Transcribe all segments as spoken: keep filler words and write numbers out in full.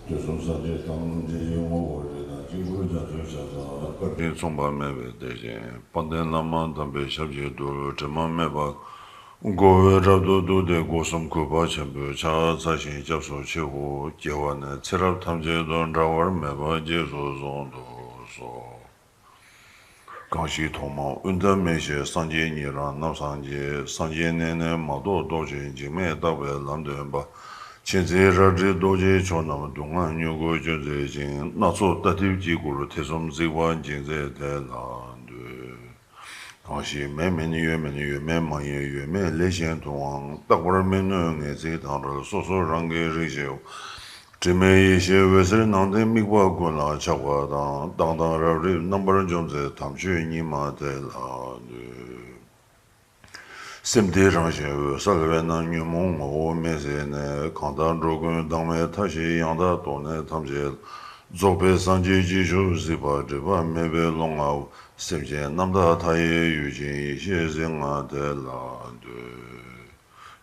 དུས་གསུམ་སངས་རྒྱས་ཐམས་ཅད་ཀྱི་ངོ་བོ་རིགས་དང་དཀྱིལ་འཁོར་རྒྱ་མཚོའི་ཤ་ཟ་བཀའ་དྲིན་མཚུངས་པ་མེད་པའི་དེ་བཞིན་དཔལ་ལྡན་བླ་མ་དམ་པའི་ཞབས་ཀྱི་རྡུལ་དྲི་མ་མེད་པ། སྒོ་བས་རབ་ཏུ་བཏུད་དེ་སྒོ་གསུམ་གུས་པ་ཆེན་པོས་ཕྱག་འཚལ་ཞིང་སྐྱབས་སུ་མཆིའོ། སྐྱེ་བ་ནས་ཚེ་རབས་ཐམས་ཅད་དུ་འབྲལ་བར་མེད་པར་རྗེས་སུ་བཟུང་དུ་གསོལ། གང་ཞིག་ཐོག་མར་དབུས་མཐའ་མི་ཤེས་སངས་རྒྱས་ཉིད་རང་རྣམ་སངས་རྒྱས། སངས་རྒྱས་གནས་ནི་མ་རྟོགས་ལྡོག་ཕྱིར་འཇིགས་མེད་རྟག་པའི་ལམ་སྟོན་པ། མཁྱེན་བརྩེ་རལ་གྲི་རྡོ་རྗེ་མཆོག་རྣམས་སྡུག་བསྔལ་མྱུ་གུ་གཅོད་མཛད་ཅིང་། སྣ་ཚོགས་རྟ་ཐིབས་དཀྱིལ་འཁོར་ཐེ་ཚོམ་གཟིགས་པ་འཇིགས་མཛད་དེ་ལ་འདུད། གང་ཞིག་མེ་མིན་ཡོད་མིན་ཡོད་མེད་མ་ཡིན་ཡོད་མེད་ལས་གཞན་དུའང་རྟག་པར་མི་གནོད་ངེས་ཚིག་དང་བྲལ་སོ་སོ་རང་གི་རིག་བྱེད་དྲི་མེད་ཡེ་ཤེས་འོད་ཟེར་ནང་བསྟན་དམིགས་པ་ཀུན་ལ་ཆགས་པ་དང་། སྡང་དང་རབ་རིབ་རྣམ་པར་འཇོམས་མཛད་དམ་ཆོས་ཉི་མ་དེ་ལ་འདུད། སེམས་དེ་རང་བཞིན་འོད་གསལ་བས་ན་ཉོན་མོངས་ངོ་བོ་མེད་ཟེར་ནས། གང་དག་འགྲོ་ཀུན་སྡང་བའི་མཐའ་བཞི་ཡང་དག་རྟོགས་ནས་ཐམས་ཅད་ལ། རྫོགས་པའི་སངས་རྒྱས་རྗེས་ཤུལ་གཟིགས་པ་སྒྲིབ་པ་མེད་པའི་ཀློང་ལྔ་པོ། སེམས་ཅན་རྣམ་དག་མཐའ་ཡས་ཡུལ་ཅན་ཡེ་ཤེས་གཟིགས་ལྔ་དེ་ལ་འདུད།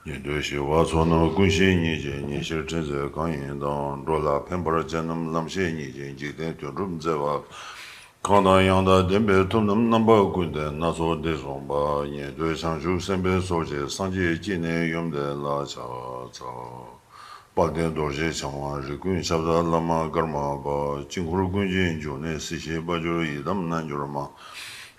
ཉན་ཐོས་ཞི་བ་ཚོགས་རྣམས་ཀུན་ཤེས་ཉིད་ཅན། ཉེར་ཞིར་ཕྲིན་ཚེགས་གང་ཡིན་དང་། འགྲོ་ལ་ཕན་པར་བྱེད་རྣམས་ལམ་ཤེས་ཉིད་ཅན། འཇིག་རྟེན་དོན་སྒྲུབ་མཛད་པ། གང་དང་ཡང་དག་ལྡན་པའི་ཐབས་རྣམས་རྣམ་པ་ཀུན་ལྡན་སྣ་ཚོགས་འདི་གསུངས་པ། ཉན་ཐོས་བྱང་ཆུབ་སེམས་དཔའི་ཚོགས་ཀྱིས་སངས་རྒྱས་ཀྱི་གནས་ཡུམ་དེ་ལ་ཕྱག་འཚལ། དཔལ་ལྡན་རྡོ་རྗེ་འཆང་དབང་རིགས་ཀུན་ཁྱབ་བདག་བླ་མ་ཀརྨ་པ། དཀྱིལ་འཁོར་ཀུན་གྱི་འབྱུང་གནས་སྲིད་ཞིའི་དཔལ་འབྱོར་ཡི་དམ་རྣལ་འབྱོར་མ།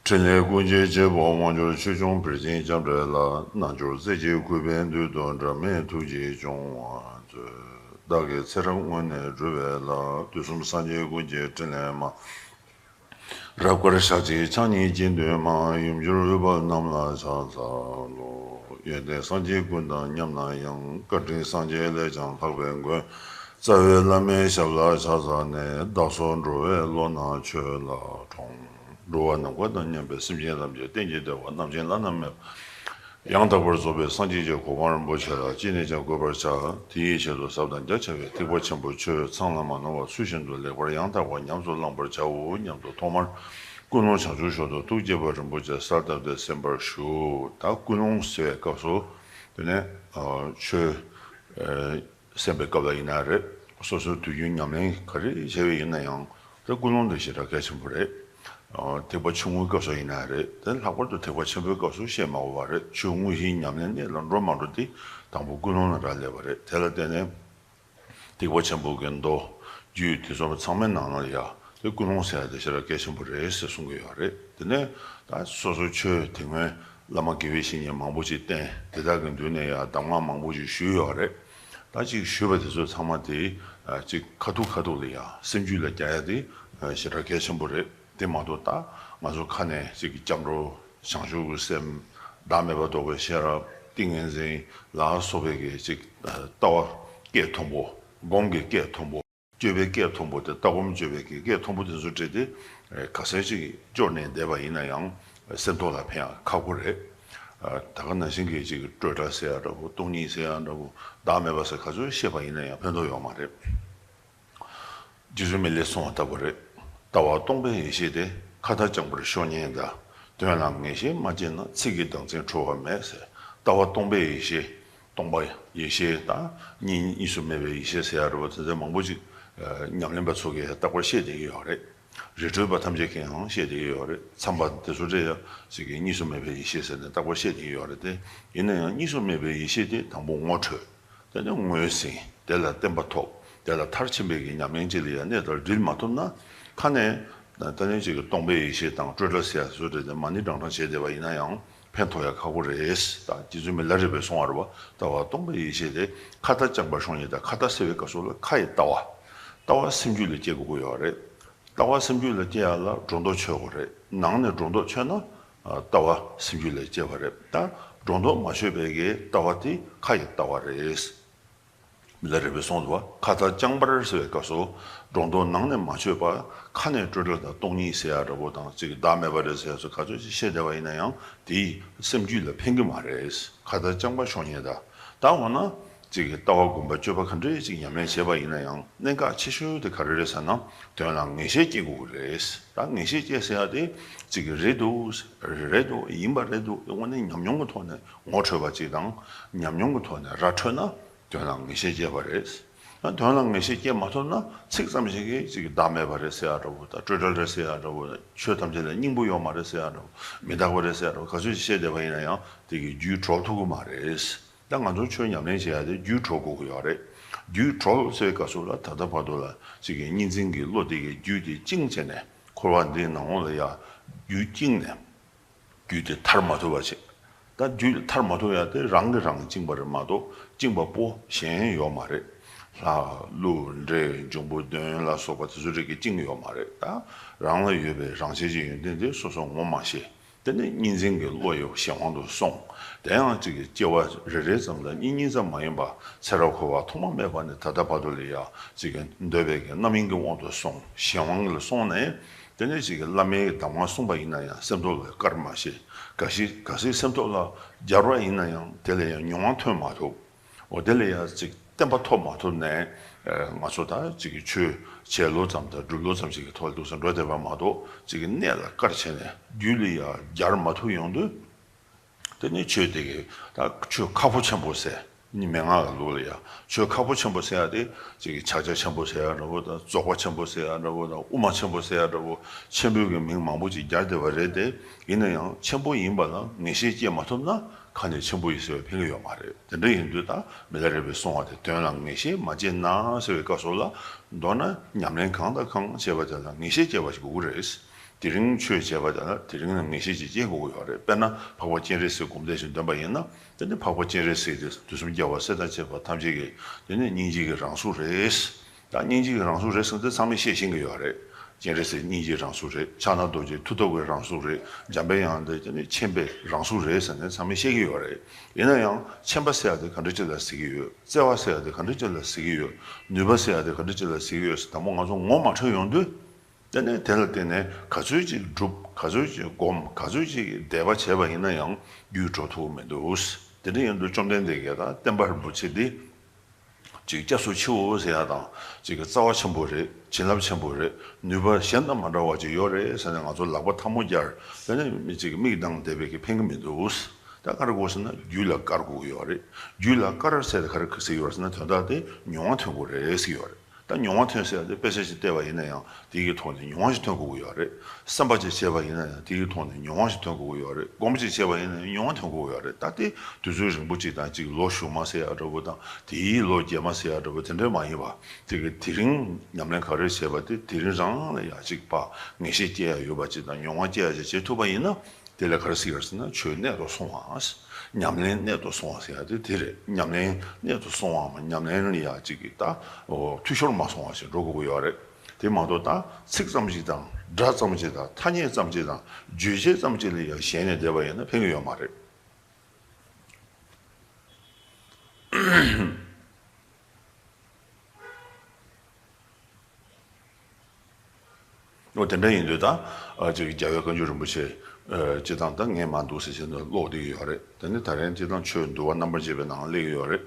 ཕྲིན་ལས་ཀུན་གྱི་བྱེད་པོ་དབང་སྒྱུར་ཆོས་སྐྱོང་བིར་ཆེན་ལྕམ་དྲལ་ལ། རྣལ་འབྱོར་རྩེ་གཅིག་གུས་པས་འདུད་དོ། འབྲལ་མེད་ཐུགས་རྗེས་སྐྱོང་བར་མཛོད། བདག་གི་ཚེ་རབས་སྔོན་ནས་སྒྲུབ་པའི་ལྷ། དུས་གསུམ་སངས་རྒྱས་ཀུན་གྱི་ཕྲིན་ལས་མ། རབ་དཀར་ཞལ་གཅིག་ཕྱག་གཉིས་ཀྱི་མདུན་མ། ཡུམ་གྱུར་འོད་འབར་རྣམས་ལ་ཕྱག་འཚལ་ལོ། ཡོན་ཏན་སངས་རྒྱས་ཀུན་དང་མཉམ་ན་ཡང་། བཀའ་དྲིན་སངས་རྒྱས་ལས་ཀྱང་ལྷག་པའི་མགོན། རྩ་བའི་བླ་མའི་ཞབས་ལ་ཕྱག་འཚལ་ནས། བདག་སོགས་འགྲོ་བའི་བློ་སྣ་ཆོས་ལ་དྲངས། འགྲོ་བ་ནམ་མཁའ་དང་མཉམ་པའི་སེམས་ཅན་ཐམས་ཅད་གཏན་གྱི་བདེ་བ་རྣམ་བྱང་བླ་ན་མེད་པ། ཡང་དག་པར་རྫོགས་པའི་སངས་རྒྱས་ཀྱི་གོ་འཕང་རིན་པོ་ཆེ་ལ་ཅི་ནས་ཀྱང་འགོད་པར་བྱ། དེ་ཡི་ཆེད་དུ་ཟབ་དང་རྒྱ་ཆེ་བའི་ཐེག་པ་ཆེན་པོའི་ཆོས་ཚང་ལ་མ་ནོར་བ་ཚུལ་བཞིན་དུ་ལེགས་པར་ཡང་དག་པར་ཉམས་སུ་བླང་བར་བྱའོ་སྙམ་དུ་ཐོག་མར་ཀུན་སློང་བྱང་ཆུབ་མཆོག་ཏུ་ཐུགས་བསྐྱེད་པ་རིན་པོ་ཆེ་གསལ་བཏབ་སྟེ་གསན་པར་ཞུ། ད་ཀུན་སློང་ཟེར་བའི་སྐབས་སུ་དེ་ནས་ཆོས་གསན་པའི་སྐབས་ལ་ཡིན་ན་རེད། སོ་སོའི་དུས་རྒྱུན་ཉམས་ལེན་ག་རེ་བྱས་པ་ཡིན་ན་ཡང་། དེ་ཀུན་སློང་དེ་ཞེ་དྲག་གལ་ཆེན་པོ་རེད། ཨ། ཐེག་པ་ཆུང་ངུའི་སྐབས་སུ་ཡིན་ན་རེད། དེ་ལྷག་པར་དུ་ཐེག་པ་ཆེན་པོའི་སྐབས་སུ་བཤད་མ་དགོས་པ་རེད། ཆུང་ངུ་ཞིག་ཉམས་ལེན་གནད་ལ་འགྲོ་མ་འགྲོ་དེ་དང་པོ་ཀུན་སློང་ལ་རག་ལས་པ་རེད། དེ་ལ་བརྟེན་ནས་ཐེག་པ་ཆེན་པོ་གི་མདོ་རྒྱུད་དེ་ཚོ་ཚང་མའི་ནང་ན་ཡ་དེ་ཀུན་སློང་ཟེར་ཡ་དེ་ཞེ་དྲག་གལ་ཆེན་པོ་རེད་ཟེར་གསུང་གི་ཡོད་རེད། དེ་ནས་ད་སོ་སོ་ཆོས་དེ་སྔོན་བླ་མ་དགེ་བའི་བཤེས་གཉེན་མང་པོ་ཅིག་བསྟེན། དེ་དག་གི་མདུན་ནས་ཡ་གདམས་ངག་མང་པོ་ཅིག་ཞུས་ཡོད་རེད། ད་ཅིག་ཞུས་པ་དེ་ཚོ་ཚང་མ་དེ་ཅིག་ཁ་ཐུག་ཁ་ཐུག་ལ་ཡ་སེམས་རྒྱུད་ལ་རྒྱག་ཡ་དེ་ཞེ་དྲག་གལ་ཆེན་པོ་རེད། དེ་མ་གཏོགས་ད་ང་ཚོ་ཁ་ནས་ཅིག་སྐྱབས་འགྲོ་བྱང་ཆུབ་ཀྱི་སེམས། བདག་མེད་པ་རྟོགས་པའི་ཤེས་རབ། ཏིང་ངེ་འཛིན་ལ་སོགས་པའི་གི་ཅིག་ལྟ་བ་སྐད་མཐོན་པོ། སྒོམ་གྱི་སྐད་མཐོན་པོ། སྤྱོད་པའི་སྐད་མཐོན་པོ་དེ། ལྟ་སྒོམ་སྤྱོད་པའི་གི་སྐད་མཐོན་པོ་དེ་ཚོ་སྤྲད་དེ་ག་ཚད་ཅིག་སྐྱོར་ནས་བསྡད་པ་ཡིན་ན་ཡང་སེམས་ཐོག་ལ་ཕན་ཡ་ཁག་པོ་རེད། ད་ག་ནང་བཞིན་གྱི་ཅིག་སྤྲོས་བྲལ་ཟེར་ཡ་འདྲ་པོ། སྟོང་ཉིད་ཟེར་ཡ་འདྲ་པོ། བདག་མེད་པ་ཟེར་ག་ཚོད་བཤད་པ་ཡིན་ན་ཡང་ཕན་ཐོགས་ཡོད་མ་རེད། རྗེ་བཙུན་མི་ལས་གསུངས་པ་ལྟ་བུ་རེད། ལྟ་བ་སྟོང་པའི་ཡེ་ཤེས་དེ། ཁ་ལྟ་རྐྱང་པར་ཤོག་ཉིད་གདའ། དོན་ལ་ངེས་ཤེས་མ་སྐྱེས་ན། ཚིག་གི་གདངས་ཚིག་འཁྲུལ་བ་མེད་ཟེར། ལྟ་བ་སྟོང་པའི་ཡེ་ཤེས། སྟོང་པ་ཡེ་ཤེས་དང་གཉིས། གཉིས་སུ་མེད་པའི་ཡེ་ཤེས་ཟེར་ཡ་འདྲ་པོ་དེ་ཚོ་མང་པོ་ཅིག་ཉམས་ལེན་པ་ཚོ་གིས་རྟག་པར་བཤད་བསྡད་ཀྱི་ཡོད་རེད། རི་ཁྲོད་པ་ཐམས་ཅད་ཀྱིས་ཡང་བཤད་བསྡད་ཀྱི་ཡོད་རེད། མཚམས་པ་དེ་ཚོ་འདྲ་ཡ་ཅིག་གིས་གཉིས་སུ་མེད་པའི་ཡེ་ཤེས་ཟེར་ནས་རྟག་པར་བཤད་བསྡད་ཀྱི་ཡོད་རེད་དེ། ཡིན་ན་ཡང་གཉིས་སུ་མེད་པའི་ཡེ་ཤེས་དེ་དང་པོ་ངོ་འཕྲོད། དེ་ནས་ངོས་ཟིན། དེ་ལ་བརྟན་པ་ཐོབ། དེ་ལ་མཐར་ཕྱིན་པའི་གི་ཉམས་ལེན་ཅིག་ལ་ཡང་གནས་དང་སྒྲིལ་མ་ཐུབ་ན། ཁ་ནས་ད་ནི་ཅིག་གི་སྟོང་པའི་ཡེ་ཤེས་དང་སྤྲོས་བྲལ་ཟེར་ཡ་བཟོ་འདྲ་དེ་མ་ཎི་བགྲང་བགྲང་བྱས་བསྡད་པ་ཡིན་ན་ཡང་ཕན་ཐོགས་ཡ་ཁག་པོ་རེད། ད་རྗེ་བཙུན་མི་ལ་རས་པས་གསུངས་པ་རེད་པ། ལྟ་བ་སྟོང་པའི་ཡེ་ཤེས་དེ། ཁ་ལྟ་རྐྱང་པར་ཤོག་ཉིད་གདའ། ཁ་ལྟ་ཟེར་བའི་སྐབས་སུ་ལ་ཁ་ཡི་ལྟ་བ། ལྟ་བ་སེམས་རྒྱུད་ལ་སྐྱེ་དགོས་ཀྱི་ཡོད་རེད། ལྟ་བ་སེམས་རྒྱུད་ལ་སྐྱེ་ཡ་ལ་སྒྲོ་འདོགས་ཆོད་དགོས་རེད། ནང་ནས་སྒྲོ་འདོགས་ཆོད་ན་ལྟ་བ་སེམས་རྒྱུད་ལ་སྐྱེ་བ་རེད། ད་སྒྲོ་འདོགས་མ་ཆོད་པའི་གི་ལྟ་བ་དེ་ཁ་ཡི་ལྟ་བ་རེད། མི་ལ་རས་པས་གསུངས་འདུག་པ། ཁ་ལྟ་རྐྱང་པར་ཟེར་བའི་སྐབས་སུ་སྒྲོ་འདོགས་ནང་ནས་མ་ཆོད་པ། ཁ་ནས་སྤྲོས་བྲལ་དང་སྟོང་ཉིད་ཟེར་ཡ་འདྲ་པོ་དང་ཅིག་བདག་མེད་པ་རེད་ཟེར་ཡ་ཚོ་ག་ཚོད་ཅིག་བཤད་བསྡད་པ་ཡིན་ན་ཡང་དེས་སེམས་རྒྱུད་ལ་ཕན་གྱི་མ་རེད། ཁ་ལྟ་རྐྱང་པར་ཤོག་ཉིད་གདའ། ད་འོ་ན་ཅིག་གི་ལྟ་བ་སྒོམ་པ་སྤྱོད་པ་ག་འདྲས་ཅིག་ཉམས་ལེན་བྱས་པ་ཡིན་ན་ཡང་གནད་འགག་ཆེ་ཤོས་དེ་ག་རེ་རེད་ཟེར་ན། དོན་ལ་ངེས་ཤེས་སྐྱེ་དགོས་ཀྱི་རེད། ད་ངེས་ཤེས་སྐྱེ་ཟེར་ཡ་དེ་ཅིག་གི་རེད་འདུག་རེད་འདུག་ཡིན་པ་རེད་འདུག་དངོས་གནས་ཉམས་མྱོང་གི་ཐོག་ནས་ངོ་འཕྲོད་པ་ཅིག་དང་། ཉམས་མྱོང་གི་ཐོག་ནས་ར་འཕྲོད་ན་དོན་ལ་ངེས་ཤེས་སྐྱེ་བ་རེད། ད་དོན་ལ་ངེས་ཤེས་སྐྱེ་མ་ཐུབ་ན་ཚིག་ཙམ་ཞིག་གིས་ཅིག་གི་བདག་མེད་པ་རེད་ཟེར་ཡ་འདྲ་བོ་དང་སྤྲོས་བྲལ་རེད་ཟེར་ཡ་འདྲ་བོ་དང་ཆོས་ཐམས་ཅད་ལ་སྙིང་པོ་ཡོད་མ་རེད་ཟེར་ཡ་འདྲ་བོ་མི་རྟག་པ་རེད་ཟེར་ཡ་འདྲ་བོ་ག་ཚོད་ཅིག་བཤད་བསྡད་པ་ཡིན་ན་ཡང་དེ་གི་རྒྱུད་གྲོལ་ཐུབ་ཀྱི་མ་རེད། ད་ང་ཚོ་ཆོས་ཉམས་ལེན་བྱེད་ཡ་དེ་རྒྱུད་གྲོལ་དགོས་ཀྱི་ཡོད་རེད། རྒྱུད་གྲོལ་ཟེར་བའི་སྐབས་སུ་ལ་ད་ལྟ་བར་དུ་ལ་ཅིག་གི་གཉིས་འཛིན་གྱི་བློ་དེ་གི་རྒྱུད་དེ་བཅིངས་བྱས་ནས་འཁོར་བ་འདིའི་ནང་ལོགས་ལ་ཡ་རྒྱུད་བཅིངས་ནས། རྒྱུད་དེ་ཐར་མ་ཐུབ་པ་བྱེད། ད་རྒྱུད་དེ་ཐར་མ་ཐུབ་ཡ་དེ་རང་གིས་རང་བཅིངས་པ་རེད་མ་གཏོགས་བཅིངས་པ་པོ་གཞན་ཡོད་མ་རེད། ལྷ་ཀླུ་འདྲེ་འབྱུང་པོ་གདོན་ལ་སོགས་པ་དེ་ཚོ་རིགས་ཀྱིས་བཅིངས་ཡོད་མ་རེད། ད་རང་ལ་ཡོད་པའི་རང་ཆས་ཀྱི་ཡོན་ཏན་དེ་སོ་སོ་ངོ་མ་ཤེས། དེ་ནས་གཉིས་འཛིན་གྱི་བློ་ཡི་གཞན་དབང་དུ་སོང་། དེ་ཡང་གཅིག་གི་སྐྱེ་བ་རེ་རེ་ཙམ་ལ་གཉིས་གཉིས་ཙམ་མ་ཡིན་པ་ཚེ་རབས་འཁོར་བ་ཐོག་མ་མེད་པ་ནས་ད་ལྟ་བར་དུ་ལ་ཡ་གཅིག་གི་འདོད་པའི་གི་རྣམ་གཡེང་གི་དབང་དུ་སོང་གཞན་དབང་ལ་སོང་ནས། དེ་ནས་ཅིག་གི་བླ་མའི་གདམས་ངག་གསུངས་པ་ཡིན་ན་ཡང་སེམས་ཐོག་ལ་དཀར་མ་ཤེས། ག་ཞིག་ག་ཟིག་སེམས་ཐོག་ལ་སྦྱར་བ་ཡིན་ན་ཡང་དེ་ལ་ཡང་མྱོང་བ་ཐོན་མ་ཐུབ། འོ་དེ་ལ་ཡང་ཅིག་བརྟན་པ་ཐོབ་མ་ཐུབ་ནས་ང་ཚོ་ད་ཅིག་གི་ཆོས་བྱས་ལོ་ཙམ་དང་སྒྲུབ་ལོ་ཙམ་ཞིག་གི་ཐོག་ལ་འདུག་ས་འགྲོ་བསྡད་པ་མ་གཏོགས་ཅིག་གི་གནད་ལ་དཀར་བྱས་ནས་རྒྱུད་ལ་ཡང་སྦྱར་མ་ཐུབ་ཡོང་དུས། དེ་ནི་ཆོས་དེ་གི་ད་ཆོས་ཁག་པོ་ཆེན་པོ་ཟེར། མན་ངག་གི་ལུགས་ལ་ཡང་ཆོས་ཁག་པོ་ཆེན་པོ་ཟེར་ཡ་དེ་ཅིག་གི་ཕྱག་རྒྱ་ཆེན་པོ་ཟེར་ཡ་འདྲ་བོ་དང་རྫོགས་པ་ཆེན་པོ་ཟེར་ཡ་འདྲ་བོ་དང་དབུ་མ་ཆེན་པོ་ཟེར་ཡ་འདྲ་བོ་ཆེན་པོའི་གི་མིང་མང་པོ་ཅིག་སྦྱར་བསྡད་པ་རེད་དེ། ཡིན་ན་ཡང་ཆེན་པོ་ཡིན་པ་ལ་ངེས་ཤེས་སྐྱེ་མ་ཐུབ་ན་ཁ་ནས་ཆེན་པོ་ཡིན་ཟེར་བའི་ཕན་གི་ཡོད་མ་རེད། དེ་འདྲ་ཡིན་དུས་ད་མི་ལ་རས་པས་གསུངས་པ་དེ་དོན་ལ་ངེས་ཤེས་མ་སྐྱེས་ན་ཟེར་བའི་སྐབས་སུ་ལ་མདོར་ན་ཉམས་ལེན་གང་དང་གང་བྱས་པ་དེ་ལ་ངེས་ཤེས་སྐྱེ་བ་ཞིག་དགོས་ཀྱི་རེད། དེ་རིང་ཆོས་བྱས་པ་དང་དེ་རིང་ལ་ངེས་ཤེས་ཅིག་སྐྱེ་དགོས་ཀྱི་ཡོད་རེད། དཔེར་ན་འཕགས་པ་སྤྱན་རས་གཟིགས་སྒོམ་བཟླས་ཤིག་འདོན་པ་ཡིན་ན་དེ་ནི་འཕགས་པ་སྤྱན་རས་གཟིགས་དེ་དུས་གསུམ་རྒྱལ་བ་སྲས་དང་བཅས་པ་ཐམས་ཅད་ཀྱི་དེ་ནི་སྙིང་རྗེ་གི་རང་གཟུགས་རེད། ད་སྙིང་རྗེ་གི་རང་གཟུགས་རེད་ཟེར་དེ་ཚང་མས་ཤེས་ཤེས་ཀྱི་ཡོད་རེད། སྤྱན་རས་གཟིགས་སྙིང་རྗེའི་རང་གཟུགས་རེད། ཕྱག་ན་རྡོ་རྗེ་མཐུ་སྟོབས་ཀྱི་རང་གཟུགས་རེད། འཇམ་པའི་དབྱངས་དེ་དེ་ནི་མཁྱེན་པའི་རང་གཟུགས་རེད་ཟེར་ནས་ཚང་མས་ཤེས་ཀྱི་ཡོད་རེད། ཡིན་ན་ཡང་མཁྱེན་པ་ཟེར་ཡ་དེ་ག་འདྲ་ཅིག་ལ་ཟེར་གྱི་ཡོད། བརྩེ་བ་ཟེར་ཡ་དེ་ག་འདྲ་ཅིག་ལ་ཟེར་གྱི་ཡོད། ནུས་པ་ཟེར་ཡ་དེ་ག་འདྲ་ཅིག་ལ་ཟེར་གྱི་ཡོད་ཟེར་དང་པོ་ང་ཚོ་ངོ་མ་འཕྲོད་ཡོང་དུས། དེ་ནས་དེ་ལ་བརྟེན་ནས་ག་ཚོད་ཅིག་སྒྲུབ། ག་ཚོད་ཅིག་སྒོམ། ག་ཚོད་ཅིག་དད་པ་བྱས་པ་ཡིན་ན་ཡང་རྒྱུད་གྲོལ་ཐུབ་ཀྱི་མི་འདུག་དེ་འདྲ་ཡིན་དུས་བཅོམ་ལྡན་འདས་ཀྱིས་དང་བསྟན་པ་རིན་པོ་ཆེ་འདི་ཅིག་སྐྱབས་སུ་མཆིའོ་ཟེར་ཡ་དང་ཅིག་གི་རྩ་བ་ཆེན་པོ་རེད། བྱིན་རླབས་ཆེན་པོ་རེད། ནུས་པ་གཞན་དང་མ་འདྲ་བ་ཅིག་ཡོད་རེད་ཟེར་ནས་ང་ཚོ་ལག་པ་ཐལ་མོ་སྦྱར། དེ་ནས་མི་ཅིག་གི་མིག་གདངས་བསྡད་པའི་གི་ཕན་གི་མི་འདུག་ད་ག་རེ་དགོས་ཟེར་ན་རྒྱུད་ལ་བཀར་དགོས་ཀྱི་ཡོད་རེད། རྒྱུད་ལ་བཀར་ཟེར་དེ་ག་རེ་ཟེར་གྱི་ཡོད་རེད་ཟེར་ན་དོན་དག་དེ་མྱོང་བ་ཐོན་དགོས་རེད་ཟེར་གྱི་ཡོད་རེད། ད་མྱོང་བ་ཐོན་ཟེར་ཡ་དེ་དཔེ་ཆ་ཞིག་བལྟས་པ་ཡིན་ན་ཡང་དེ་གི་ཐོག་ནས་མྱོང་བ་ཞིག་ཐོན་དགོས་ཀྱི་ཡོད་རེད། བསམ་པ་ཅིག་བྱས་པ་ཡིན་ན་ཡང་དེ་གི་ཐོག་ནས་མྱོང་བ་ཞིག་ཐོན་དགོས་ཀྱི་ཡོད་རེད། སྒོམ་ཅིག་བྱས་པ་ཡིན་ན་ཡང་མྱོང་བ་ཐོན་དགོས་ཀྱི་ཡོད་རེད། ད་དེ་དུས་ཚོད་རིང་པོ་ཅིག་དང་ཅིག་ལོ་གཞུག་མ་ཟེར་ཡ་འདྲ་བོ་དང་དེའི་ལོ་རྗེས་མ་ཟེར་ཡ་འདྲ་བོ་དེ་འདྲ་མ་ཡིན་པ། དེ་གི་དེ་རིང་ཉམས་ལེན་ག་རེ་བྱས་པ་དེ་དེ་རིང་རང་ལ་ཡ་ཅིག་ཕར་ངེས་ཤེས་སྐྱེ་ཡ་ཡོད་པ་ཅིག་དང་མྱོང་བ་སྐྱེ་ཡ་ཅིག་བྱེད་ཐུབ་པ་ཡིན་ན། དེ་ལ་ག་རེ་ཟེར་གྱི་རེད་ཟེར་ན་ཆོས་གནད་དུ་སོང་བ། ཉམས་ལེན་གནད་དུ་སོང་བ་ཟེར་ཡ་དེ་དེ་རེད། ཉམས་ལེན་གནད་དུ་སོང་བའམ་ཉམས་ལེན་ལ་ཡ་གཅིག་གི་ད་འཐུས་ཤོར་མ་སོང་བ་ཞིག་འགྲོ་དགོས་ཀྱི་ཡོད་རེད། དེ་མ་གཏོགས་ད་ཚིག་ཙམ་ཞིག་དང་སྒྲ་ཙམ་ཞིག་དང་ཐ་སྙད་ཙམ་ཞིག་དང་རྗོད་བྱེད་ཙམ་ཞིག་ལ་ཡ་ཞེན་ནས་བསྡད་པ་ཡིན་ན་ཕན་གྱི་ཡོད་མ་རེད། འོ་དེ་འདྲ་ཡིན་དུས་ད་ཨ་ཅིག་རྒྱལ་བའི་བཀའ་འགྱུར་རིན་པོ་ཆེ་ཨ་སྤྱིར་བཏང་ད་ངས་མར་འདུག་ཟེར་བཞིན་དུ་ཀློག་བསྡད་ཀྱི་ཡོད་རེད། དེ་ནི་ད་རིང་སྤྱིར་བཏང་ཆོས་འདུལ་བ་རྣམ་པར་འབྱེད་པའི་ནང་སླེབས་ཀྱི་ཡོད་རེད།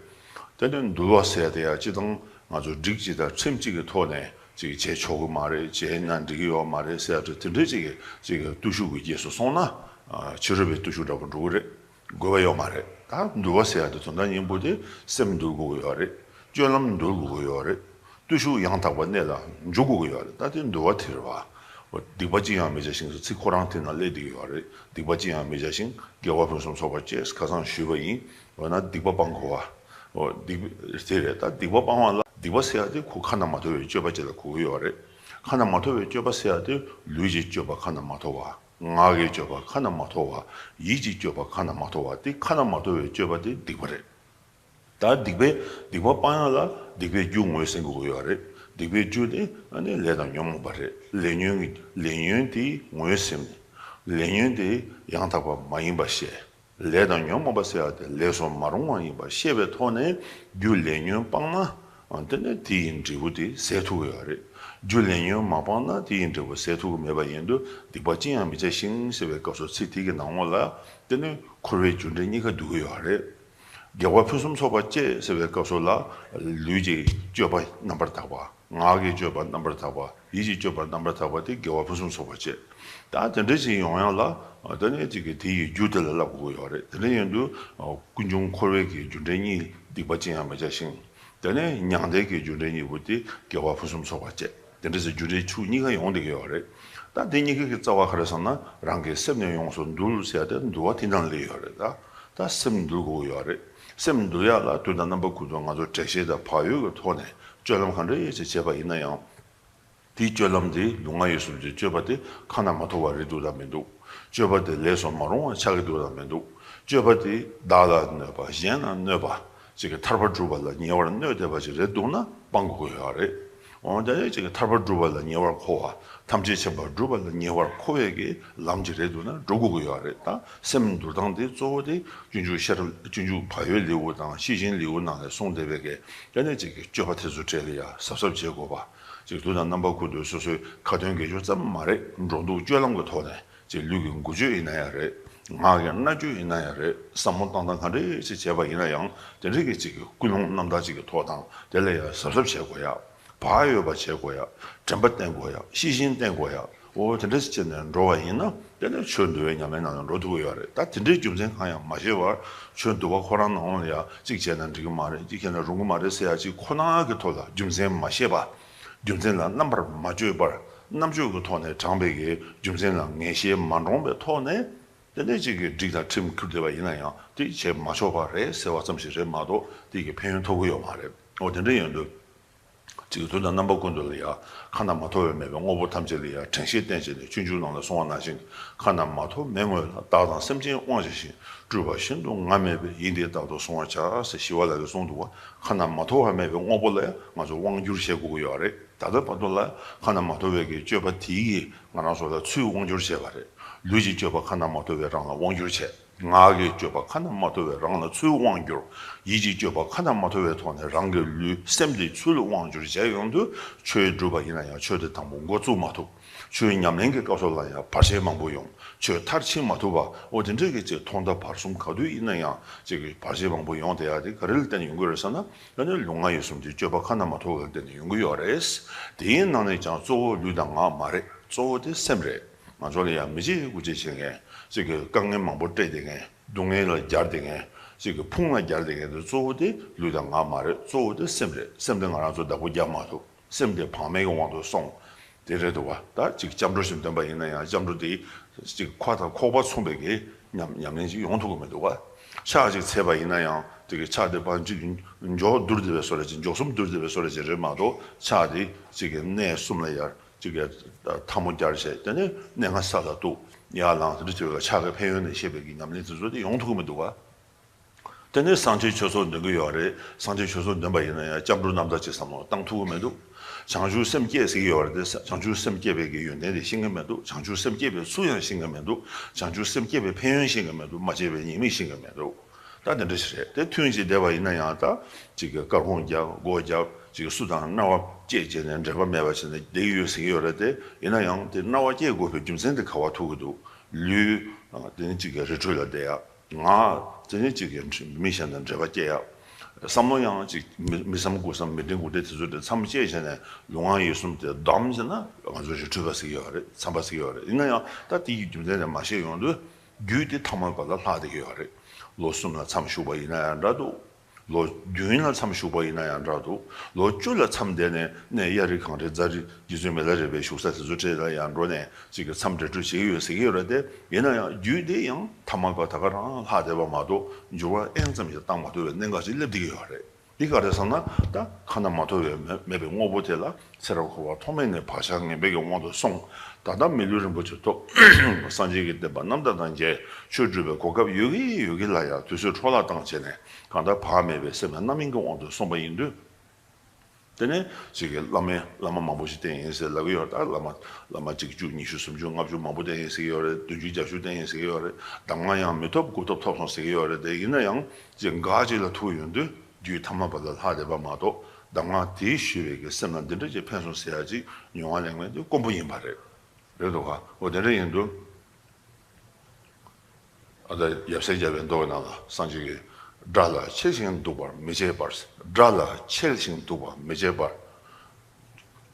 དེ་ནི་འདུལ་བ་ཟེར་དེ་ཡང་སྤྱིར་བཏང་ང་ཚོ་སྒྲིག་གཅིག་དང་ཁྲིམས་གཅིག་གི་ཐོག་ནས་ཅིག་བྱེད་ཆོག་གི་མ་རེད། བྱས་ན་འགྲིག་གི་ཡོད་མ་རེད་ཟེར་ཡ་དེ་འདྲའི་ཅིག་གི་ཅིག་གི་བརྟུལ་ཞུགས་ཀྱི་རྗེས་སུ་སོང་ན་ཨ་ཕྱི་རོལ་པའི་བརྟུལ་ཞུགས་འདྲ་པོ་འགྲོ་གི་རེད། དགོས་པ་ཡོད་མ་རེད། ད་འདུལ་བ་ཟེར་ཡ་དེ་དོན་དག་སྙིང་པོ་དེ་སེམས་འདུལ་དགོས་ཀྱི་ཡོད་རེད། སྤྱོད་ལམ་འདུལ་དགོས་ཀྱི་ཡོད་རེད། བརྟུལ་ཞུགས་ཡང་དག་པ་གནད་ལ་འཇུག་དགོས་ཀྱི་ཡོད་རེད། ད་དེ་འདུལ་བ་དེ་རེད་བ། འོ་སྡིག་པ་ཅི་ཡང་མི་བྱ་ཞིང་ཟེར་ཚིག་ཁོ་རང་དེ་ན་སླེབས་བསྡད་ཀྱི་ཡོད་རེད། སྡིག་པ་ཅི་ཡང་མི་བྱ་ཞིང་དགེ་བ་ཕུན་སུམ་ཚོགས་པར་སྤྱད་ཁ་སང་ཞུས་པ་ཡིན། འོ་ན་སྡིག་པ་སྤང་དགོས་བ། འོ་སྡིག་དེ་རེད། ད་སྡིག་པ་སྤང་བ་ལ་སྡིག་པ་ཟེར་ཡ་དེ་ཁོ་ཁ་ན་མ་ཐོ་བའི་སྤྱོད་པ་ཅིག་ལ་གོ་གི་ཡོད་རེད། ཁ་ན་མ་ཐོ་བའི་སྤྱོད་པ་ཟེར་ཡ་དེ་ལུས་ཀྱི་སྤྱོད་པ་ཁ་ན་མ་ཐོ་བ། ངག་གི་སྤྱོད་པ་ཁ་ན་མ་ཐོ་བ། ཡིད་ཀྱི་སྤྱོད་པ་ཁ་ན་མ་ཐོ་བ། དེ་ཁ་ན་མ་ཐོ་བའི་སྤྱོད་པ་དེ་སྡིག་པ་རེད། ད་སྡིག་པའི་སྡིག་པ་སྤང་ཡག་ལ་སྡིག་པའི་རྒྱུ་ངོས་ཟིན་དགོས་ཀྱི་ཡོད་རེད། སྡིག་པའི་རྒྱུ་དེ་ཨ་ནི་ལས་དང་ཉོན་མོངས་པ་རེད། ལས་ཉོན་གྱི་ལས་ཉོན་དེ་ངོས་ཟིན། ལས་ཉོན་དེ་ཡང་དག་པ་མ་ཡིན་པ་ཤེས། ལས་དང་ཉོན་མོངས་པ་ཟེར་ཡག་དེ་ལས་སུ་མ་རུང་བ་ཡིན་པ་ཤེས་པའི་ཐོག་ནས་རྒྱུ་ལས་ཉོན་སྤངས་ན་ཨ་དེ་ནས་དེ་ཡི་འབྲས་བུ་དེ་ཟད་ཐུབ་ཀྱི་ཡོད་རེད། རྒྱུ་ལས་ཉོན་མ་སྤངས་ན་དེ་ཡི་འབྲས་བུ་ཟད་ཐུབ་ཀྱི་མེད་པ་ཡིན་དུས་སྡིག་པ་ཅི་ཡང་མི་བྱ་ཞིང་ཟེར་བའི་སྐབས་སུ་ཚིག་དེ་གི་ནང་ལོགས་ལ་དེ་ནི་འཁོར་བའི་རྒྱུ་འབྲས་གཉིས་ཀ་འདུ་གི་ཡོད་རེད། དགེ་བ་ཕུན་སུམ་ཚོགས་པ་སྤྱད་ཟེར་བའི་སྐབས་སུ་ལ་ལུས་ཀྱི་སྤྱོད་པ་རྣམ་པར་དག་པ། ངག་གི་སྤྱོད་པ་རྣམ་པར་དག་པ། ཡིད་ཀྱི་སྤྱོད་པ་རྣམ་པར་དག་པ་དེ་དགེ་བ་ཕུན་སུམ་ཚོགས་པ་བྱེད། ད་དེ་འདྲ་ཞིག་ཡོང་ཡག་ལ་དེ་ནས་ཅིག་གི་དེ་ཡི་རྒྱུ་དེ་ལ་བསླབ་དགོས་ཀྱི་ཡོད་རེད། དེ་འདྲ་ཡིན་དུས་ཀུན་འབྱུང་འཁོར་བའི་གི་རྒྱུ་འབྲས་གཉིས་སྡིག་པ་ཅི་ཡང་མི་བྱ་ཞིང་ དེ་ནས་མྱང་འདས་ཀྱི་རྒྱུ་འབྲས་གཉིས་པོ་དེ་དགེ་བ་ཕུན་སུམ་ཚོགས་པ་བཅས། དེ་འདྲ་ཟེར་རྒྱུ་འབྲས་ཕྱོགས་གཉིས་ཀ་ཡོང་བསྡད་ཀྱི་ཡོད་རེད། ད་དེ་གཉིས་ཀའི་རྩ་བ་ག་རེ་ཟེར་ན། རང་གི་སེམས་ནི་ཡོངས་སུ་འདུལ་ཟེར་ཏེ་འདུལ་བ་དེ་ནང་སླེབས་ཡོད་རེད། ད་ད་སེམས་འདུལ་དགོས་ཀྱི་ཡོད་རེད། སེམས་འདུལ་ཡག་ལ་དུས་དང་རྣམ་པ་ཀུན་ཏུ་ང་ཚོ་དྲན་ཤེས་དང་བག་ཡོད་ཀྱི་ཐོག་ནས་སྤྱོད་ལམ་ག་འདྲ་ཡོད་ཅེས་བྱས་པ་ཡིན་ན་ཡང་། དེའི་སྤྱོད་ལམ་དེ་ལུས་ངག་ཡིད་གསུམ་གྱི་སྤྱོད་པ་དེ་ཁ་ན་མ་ཐོ་བ་རེད་འདུག་དང་མི་འདུག་སྤྱོད་པ་དེ་ལས་སུ་མ་རུང་བ་ཆགས་ཀྱི་འདུག་དང་མི་འདུག་སྤྱོད་པ་དེ་བདག་ལ་གནོད་པ་གཞན་ལ་གནོད་པ་ཅིག་གི་ཐར་པ་སྒྲུབ་པ་ལ་ཉེ་བར་གནོད་བསྡད་པ་ཅིག་རེད་འདུག་ན་སྤང་དགོས་ཀྱི་ཡོད་རེད། འོ་དེ་ནས་ཅིག་གི་ཐར་པ་སྒྲུབ་པ་ལ་ཉེ་བར་མཁོ་བ། ཐམས་ཅད་མཁྱེན་པ་སྒྲུབ་པ་ལ་ཉེ་བར་མཁོ་བའི་གི་ལམ་ཅིག་རེད་འདུག་ན་སྒྲུབ་དགོས་ཀྱི་ཡོད་རེད། ད་སེམས་འདུལ་སྟངས་དེ་གཙོ་བོ་དེ་སྤྱོད་འཇུག་ཤེས་རབ་སྤྱོད་འཇུག་བག་ཡོད་ལེའུ་དང་ཤེས་བཞིན་ལེའུ་ནང་ལ་གསུངས་བསྡད་པའི་གི་དེ་ནས་ཅིག་གི་སྤྱོད་པ་དེ་ཚོ་གྲས་ལ་ཡ་གཟབ་གཟབ་བྱེད་དགོས་པ། ཅིག་དུས་དང་རྣམ་པ་ཀུན་ཏུ་སོ་སོའི་ཁ་ཏོན་དགེ་སྦྱོར་ཙམ་མ་རེད། འགྲོ་འདུག་སྤྱོད་ལམ་གྱི་ཐོག་ནས་ཅིག་ལུས་ཀྱི་འགུལ་སྐྱོད་ཡིན་ན་ཡང་རེད། ངག་གི་སྨྲ་བརྗོད་ཡིན་ན་ཡང་རེད། བསམ་བློ་བཏང་སྟངས་ག་འདྲ་ཞིག་བྱས་པ་ཡིན་ན་ཡང་དེ་འདྲའི་གི་ཅིག་གི་ཀུན་སློང་རྣམ་དག་ཅིག་གི་ཐོག་དང་དེ་ལ་ཡང་གཟབ་གཟབ་བྱེད་དགོས་ཡ། བག་ཡོད་པ་བྱེད་དགོས་ཡ། དྲན་པ་བསྟེན་དགོས་ཡ། ཤེས་བཞིན་བསྟེན་དགོས་ཡ། འོ་དེ་འདྲ་ཞིག་བྱས་ནས་འགྲོ་བ་ཡིན་ན་དེ་ནས་ཆོས་འདུལ་བའི་ཉམས་ལེན་ནང་ལ་འགྲོ་ཐུབ་ཀྱི་ཡོད་རེད། ད་དེ་འདྲའི་རྒྱུ་མཚན་གང་ཡང་མ་ཤེས་པར་ཆོས་འདུལ་བ་ཁོ་རང་ནང་ལ་ཡ་གཅིག་བྱས་ན་འགྲིག་གི་མ་རེད། གཅིག་བྱས་ན་རུང་གི་མ་རེད་ཟེར་ཡ་གཅིག་ཁོ་ན་གི་ཐོག་ལ་རྒྱུ་མཚན་མ་ཤེས་པ། རྒྱུ་མཚན་ལ་རྣམ་པར་མ་དཔྱོད་པར་རྣམ་དཔྱོད་ཀྱི་ཐོག་ནས་དྲངས་པའི་གི་རྒྱུ་མཚན་ལ་ངེས་ཤེས་མ་འདྲོངས་པའི་ཐོག་ནས་དེ་འདྲའི་ཅིག་གི་སྒྲིག་དང་ཁྲིམས་ཁུར་བསྡད་པ་ཡིན་ན་ཡང་དེ་བྱེད་མ་ཆོག་པ་རེད་ཟེར་བ་ཙམ་ཞིག་རེད་མ་གཏོགས་དེ་གི་ཕན་ཡོན་ཐོབ་ཀྱི་ཡོད་མ་རེད། འོ་དེ་འདྲ་ཡིན་དུས་ཅིག་གི་དུས་དང་རྣམ་པ་ཀུན་ཏུ་ལ་ཡང་ཁ་ན་མ་ཐོ་བས་མེད་པའི་དངོས་པོ་ཐམས་ཅད་ལ་ཡང་དྲན་ཤེས་བསྟེན་བྱས་ནས་སྤྱོད་འཇུག་ནང་ལ་གསུངས་པ་ནང་བཞིན་ཁ་ན་མ་ཐོ་མེད་དངོས་ལ་བདག་དང་སེམས་ཅན་དབང་བྱས་ཤིང་སྤྲུལ་པ་ཤིན་ཏུ་ངར་མེད་པས་ཡིད་འདི་རྟག་ཏུ་བཟུང་བར་བྱ་ཟེར་ཞི་བ་ལྷ་གིས་གསུངས་འདུག་པ། ཁ་ན་མ་ཐོ་བ་མེད་པའི་དངོས་པོ་ལ་ཡང་ང་ཚོ་དབང་བསྒྱུར་བྱེད་དགོས་ཀྱི་ཡོད་རེད། ད་ལྟ་བར་དུ་ལ་ཁ་ན་མ་ཐོ་བའི་གི་སྤྱོད་པ་དེ་ཡིས་ང་རང་ཚོ་ལ་ཚུར་དབང་བསྒྱུར་བྱས་པ་རེད། ལུས་ཀྱི་སྤྱོད་པ་ཁ་ན་མ་ཐོ་བས་རང་ལ་དབང་བསྒྱུར་བྱས། ངག་གི་སྤྱོད་པ་ཁ་ན་མ་ཐོ་བས་རང་ལ་ཚུར་དབང་བསྒྱུར། ཡིད་ཀྱི་སྤྱོད་པ་ཁ་ན་མ་ཐོ་བའི་ཐོག་ནས་རང་གི་ལུས་སེམས་དེ་ཚུར་དབང་བསྒྱུར་བྱས་ཡོང་དུས་ཆོས་སྒྲུབ་པ་ཡིན་ན་ཡང་ཆོས་དེ་དང་པོ་འགོ་བཙུགས་མ་ཐུབ། ཆོས་ཉམས་ལེན་གྱི་སྐབས་སུ་ལ་ཡང་བར་ཆད་མང་པོ་ཡོང་། ཆོས་མཐར་ཕྱིན་མ་ཐུབ་པ། འོ་དེ་འདྲའི་གི་ཅིག་ཐོག་མཐའ་བར་གསུམ་ག་དུས་ཡིན་ན་ཡང་ཅིག་གི་བར་ཆད་མང་པོ་ཡོང་བསྡད་ཡ་དེ་ག་རེ་ལ་བརྟེན་ནས་ཡོང་གི་རེད་ཟེར་ན། ཡང་ན་ལུས་ངག་ཡིད་གསུམ་གྱི་སྤྱོད་པ་ཁ་ན་མ་ཐོ་བ་ལ་བརྟེན་ནས་ཡོང་གི་ཡོད་རེད། དེའི་ནང་ནས་ཀྱང་གཙོ་བོ་ལུས་དང་ངག་མ་རེད། གཙོ་བོ་དེ་སེམས་རེད། ང་ཚོ་ལ་ཡང་མི་བྱེད་དགུ་བྱེད་བྱེད་མཁན། ཅིག་གི་དཀའ་ངལ་མང་པོ་སྤྲད་བསྡད་མཁན། སྡུག་བསྔལ་ལ་སྦྱར་བསྡད་མཁན། ཅིག་གི་ཕུང་ལ་སྦྱར་བསྡད་མཁན་དེ་གཙོ་བོ་དེ་ལུས་དང་ངག་མ་རེད། གཙོ་བོ་དེ་སེམས་རེད། སེམས་དེ་ང་རང་ཚོ་བདག་པོ་རྒྱབ་མ་ཐུབ། སེམས་དེ་བག་མེད་ཀྱི་དབང་དུ་སོང་། དེ་རེད་འདུག་བ། ད་ཅིག་སྐྱབས་འགྲོ་ཞིག་འདོན་པ་ཡིན་ན་ཡང་སྐྱབས་འགྲོ་དེ་ཅིག་ཁ་དང་ཁོག་པ་མཚུངས་པའི་གི་ཉམས་ཉམས་ལེན་ཅིག་ཡོང་ཐུབ་ཀྱི་མི་འདུག་བ། ཕྱག་ཅིག་འཚལ་བ་ཡིན་ན་ཡང་དེ་གི་ཕྱག་དེ་ཕར་ཅིག་མགྱོགས་བསྡུར་བསྡད་པའི་བཟོ་འདྲ་ཅིག་མགྱོགས་གསུམ་བསྡུར་བསྡད་པའི་བཟོ་འདྲ་ཅིག་རེད་མ་གཏོགས་ཕྱག་དེ་ཅིག་གི་གནས་གསུམ་ལ་ཡར་ཅིག་གི་ཐལ་མོ་སྦྱར་བྱས། དེ་ནས་གནས་ལྔ་ས་ལ་གཏུགས། ཡར་ལངས། དེ་འདྲ་བྱས་པའི་ཕྱག་གི་ཕན་ཡོན་ནས་བཤད་པའི་གི་ཉམས་ལེན་དེ་ཚོ་དེ་ཡོང་ཐུབ་ཀྱི་མི་འདུག་བ། དེ་ནས་སངས་རྒྱས་ཆོས་ཚོགས་འདོན་གྱི་ཡོད་རེད། སངས་རྒྱས་ཆོས་ཚོགས་འདོན་པ་ཡིན་ན་ཡང་སྐྱབས་འགྲོ་རྣམ་དག་ཅིག་བསམ་བློ་བཏང་ཐུབ་ཀྱི་མི་འདུག་བྱང་ཆུབ་སེམས་བསྐྱེད་ཟེར་གྱི་ཡོད་རེད་དེ། བྱང་ཆུབ་སེམས་བསྐྱེད་པའི་གི་ཡོན་ཏན་དེ་ཤེས་ཀྱི་མི་འདུག་བྱང་ཆུབ་སེམས་བསྐྱེད་པའི་ཚུལ་ཡང་ཤེས་ཀྱི་མི་འདུག་བྱང་ཆུབ་སེམས་བསྐྱེད་པའི་ཕན་ཡོན་ཤེས་ཀྱི་མི་འདུག་མ་བྱས་པའི་ཉེས་དམིགས་ཤེས་ཀྱི་མི་འདུག་ད་དེ་འདྲ་ཞིག་རེད། དེ་ཐུན་ཅིག་བསྡད་པ་ཡིན་ན་ཡང་ད་ཅིག་གི་སྐར་ཁུང་རྒྱབ། སྒོ་རྒྱབ། ཅིག་སུ་དང་སྣང་བ་བཅད་བྱས་ནས་འབྲེལ་བ་མེད་པ་བྱས་ནས་བསྡད་ཀྱི་ཡོད་ཟེར་གྱི་ཡོད་རེད་དེ། ཡིན་ན་ཡང་དེ་སྣང་བ་སྐྱེ་དགོས་པའི་རྒྱུ་མཚན་དེ་ག་བ་ཐུག་གི་འདུག་ལུས་དེ་ནི་ཅིག་གི་རི་ཁྲོད་ལ་བསྡད་ཡ། ངག་དེ་ནི་གཅིག་གིས་མི་གཞན་དང་འབྲེལ་བ་སྐྱེ་ཡ། བསམ་བློ་ཡང་གཅིག་མི་མི་བསམ་དགུ་བསམ་མི་དྲན་དགུ་དྲན་དེ་ཚོ་དེ་མཚམས་བཅད་བྱས་ནས་ལུས་ངག་ཡིད་གསུམ་དེ་བསྡམས་བྱས་ན་ང་ཚོ་རི་ཁྲོད་པ་ཟེར་གྱི་ཡོད་རེད། མཚམས་པ་ཟེར་གྱི་ཡོད་རེད། ཡིན་ན་ཡང་ད་དེ་ཡི་རྒྱུ་མཚན་དེ་མ་ཤེས་ཡོང་དུས་རྒྱུད་དེ་ཐ་མལ་པ་ལ་ལྷག་བསྡད་ཀྱི་ཡོད་རེད། ལོ་གསུམ་ལ་མཚམས་བཞུགས་པ་ཡིན་ན་ཡང་འདྲ་འདུག་ལོ་བདུན་ལ་མཚམས་བཞུགས་པ་ཡིན་ན་ཡང་འདྲ་འདུག་ལོ་བཅུ་ལ་མཚམས་བསྡད་ནས་གནས་གཡའ་རི་གངས་རི་རྫ་རི་རྗེ་བཙུན་མི་ལ་རས་པའི་བཞུགས་ས་དེ་ཚོ་འཕྲད་ལ་ཡང་འགྲོ་ནས་ཅིག་གི་མཚམས་འབྲེལ་གྲོལ་བྱེད་ཀྱི་ཡོད་ཟེར་གྱི་ཡོད་རེད་དེ། ཡིན་ན་ཡང་རྒྱུད་དེ་ཡང་ཐ་མལ་པ་ད་ག་རང་ལྷག་བསྡད་པ་མ་གཏོགས་འགྱུར་བ་ཨེན་ཙམ་ཞིག་བཏང་མ་ཐུབ་པའི་གནད་འགག་ཅིག་སླེབས་བསྡད་ཀྱི་ཡོད་རེད། འདི་ག་རེ་ཟེར་ན། ད་ཁ་ན་མ་ཐོ་བའི་མེད་མེད་པའི་དངོས་པོ་དེ་ལ་ཚེ་རབས་འཁོར་བ་ཐོག་མེད་ནས་བག་ཆགས་ངན་པའི་གི་དབང་དུ་སོང་། ད་ལྟ་མི་ལུས་རིན་པོ་ཆེ་ཐོབ། སངས་རྒྱས་ཀྱི་བསྟན་པ་རྣམ་དག་དང་མཇལ། ཆོས་སྒྲུབ་པའི་གོ་སྐབས་ཡོད་ཀྱི་ཡོད་ཀྱི་ལ་ཡང་དུས་ཚོད་འཕྲོ་བརླག་བཏང་བྱས་ནས་གང་ལྟར་བག་མེད་པའི་སེམས་ལ་རྣམ་གཡེང་གི་དབང་དུ་སོང་བ་ཡིན་དུས། དེ་ནས་ཅིག་གི་བླ་མའི་བླ་མ་མང་པོ་ཞིག་བསྟེན་ཡིན་ཟེར་ལབ་ཀྱི་ཡོད། ད་བླ་མ་བླ་མ་གཅིག་བཅུ་ཉི་ཤུ་སུམ་ཅུ་ལྔ་བཅུ་མང་པོ་བསྟེན་ཡིན་ཟེར་གྱི་ཡོད་རེད། བདུན་ཅུ་བརྒྱད་ཅུ་བསྟེན་ཡིན་ཟེར་གྱི་ཡོད་རེད། གདམས་ངག་ཡང་མི་ཐོབ་དགུ་ཐོབ་ཐོབ་སོང་ཟེར་གྱི་ཡོད་རེད་དེ། ཡིན་ན་ཡང་ཅིག་འགག་ཅིག་ལ་ཐུག་ཡོང་དུས། རྒྱུད་ཐ་མལ་པ་ལ་ལྷག་བསྡད་པ་མ་གཏོགས་གདམས་ངག་དེས་ཞུས་པའི་གི་སེམས་ལ་འདི་འདྲ་ཅིག་ཕན་སོང་ཟེར་ཡ་ཅིག་མྱོང་བ་ལེན་མཁན་དེ་དཀོན་པོ་ཡིན་པ་རེད། རེད་འདུག་ག་འོ་དེ་འདྲ་ཡིན་དུས། ཨ་ད་ཡབ་སྲས་བརྒྱ་པའི་མདོ་ནང་ལ་སངས་རྒྱས་ཀྱིས། དགྲ་ལ་འཆེལ་ཞིང་འདུག་པར་མི་བྱེད་པར། དགྲ་ལ་འཆེལ་ཞིང་འདུག་པར་མི་བྱེད་པར།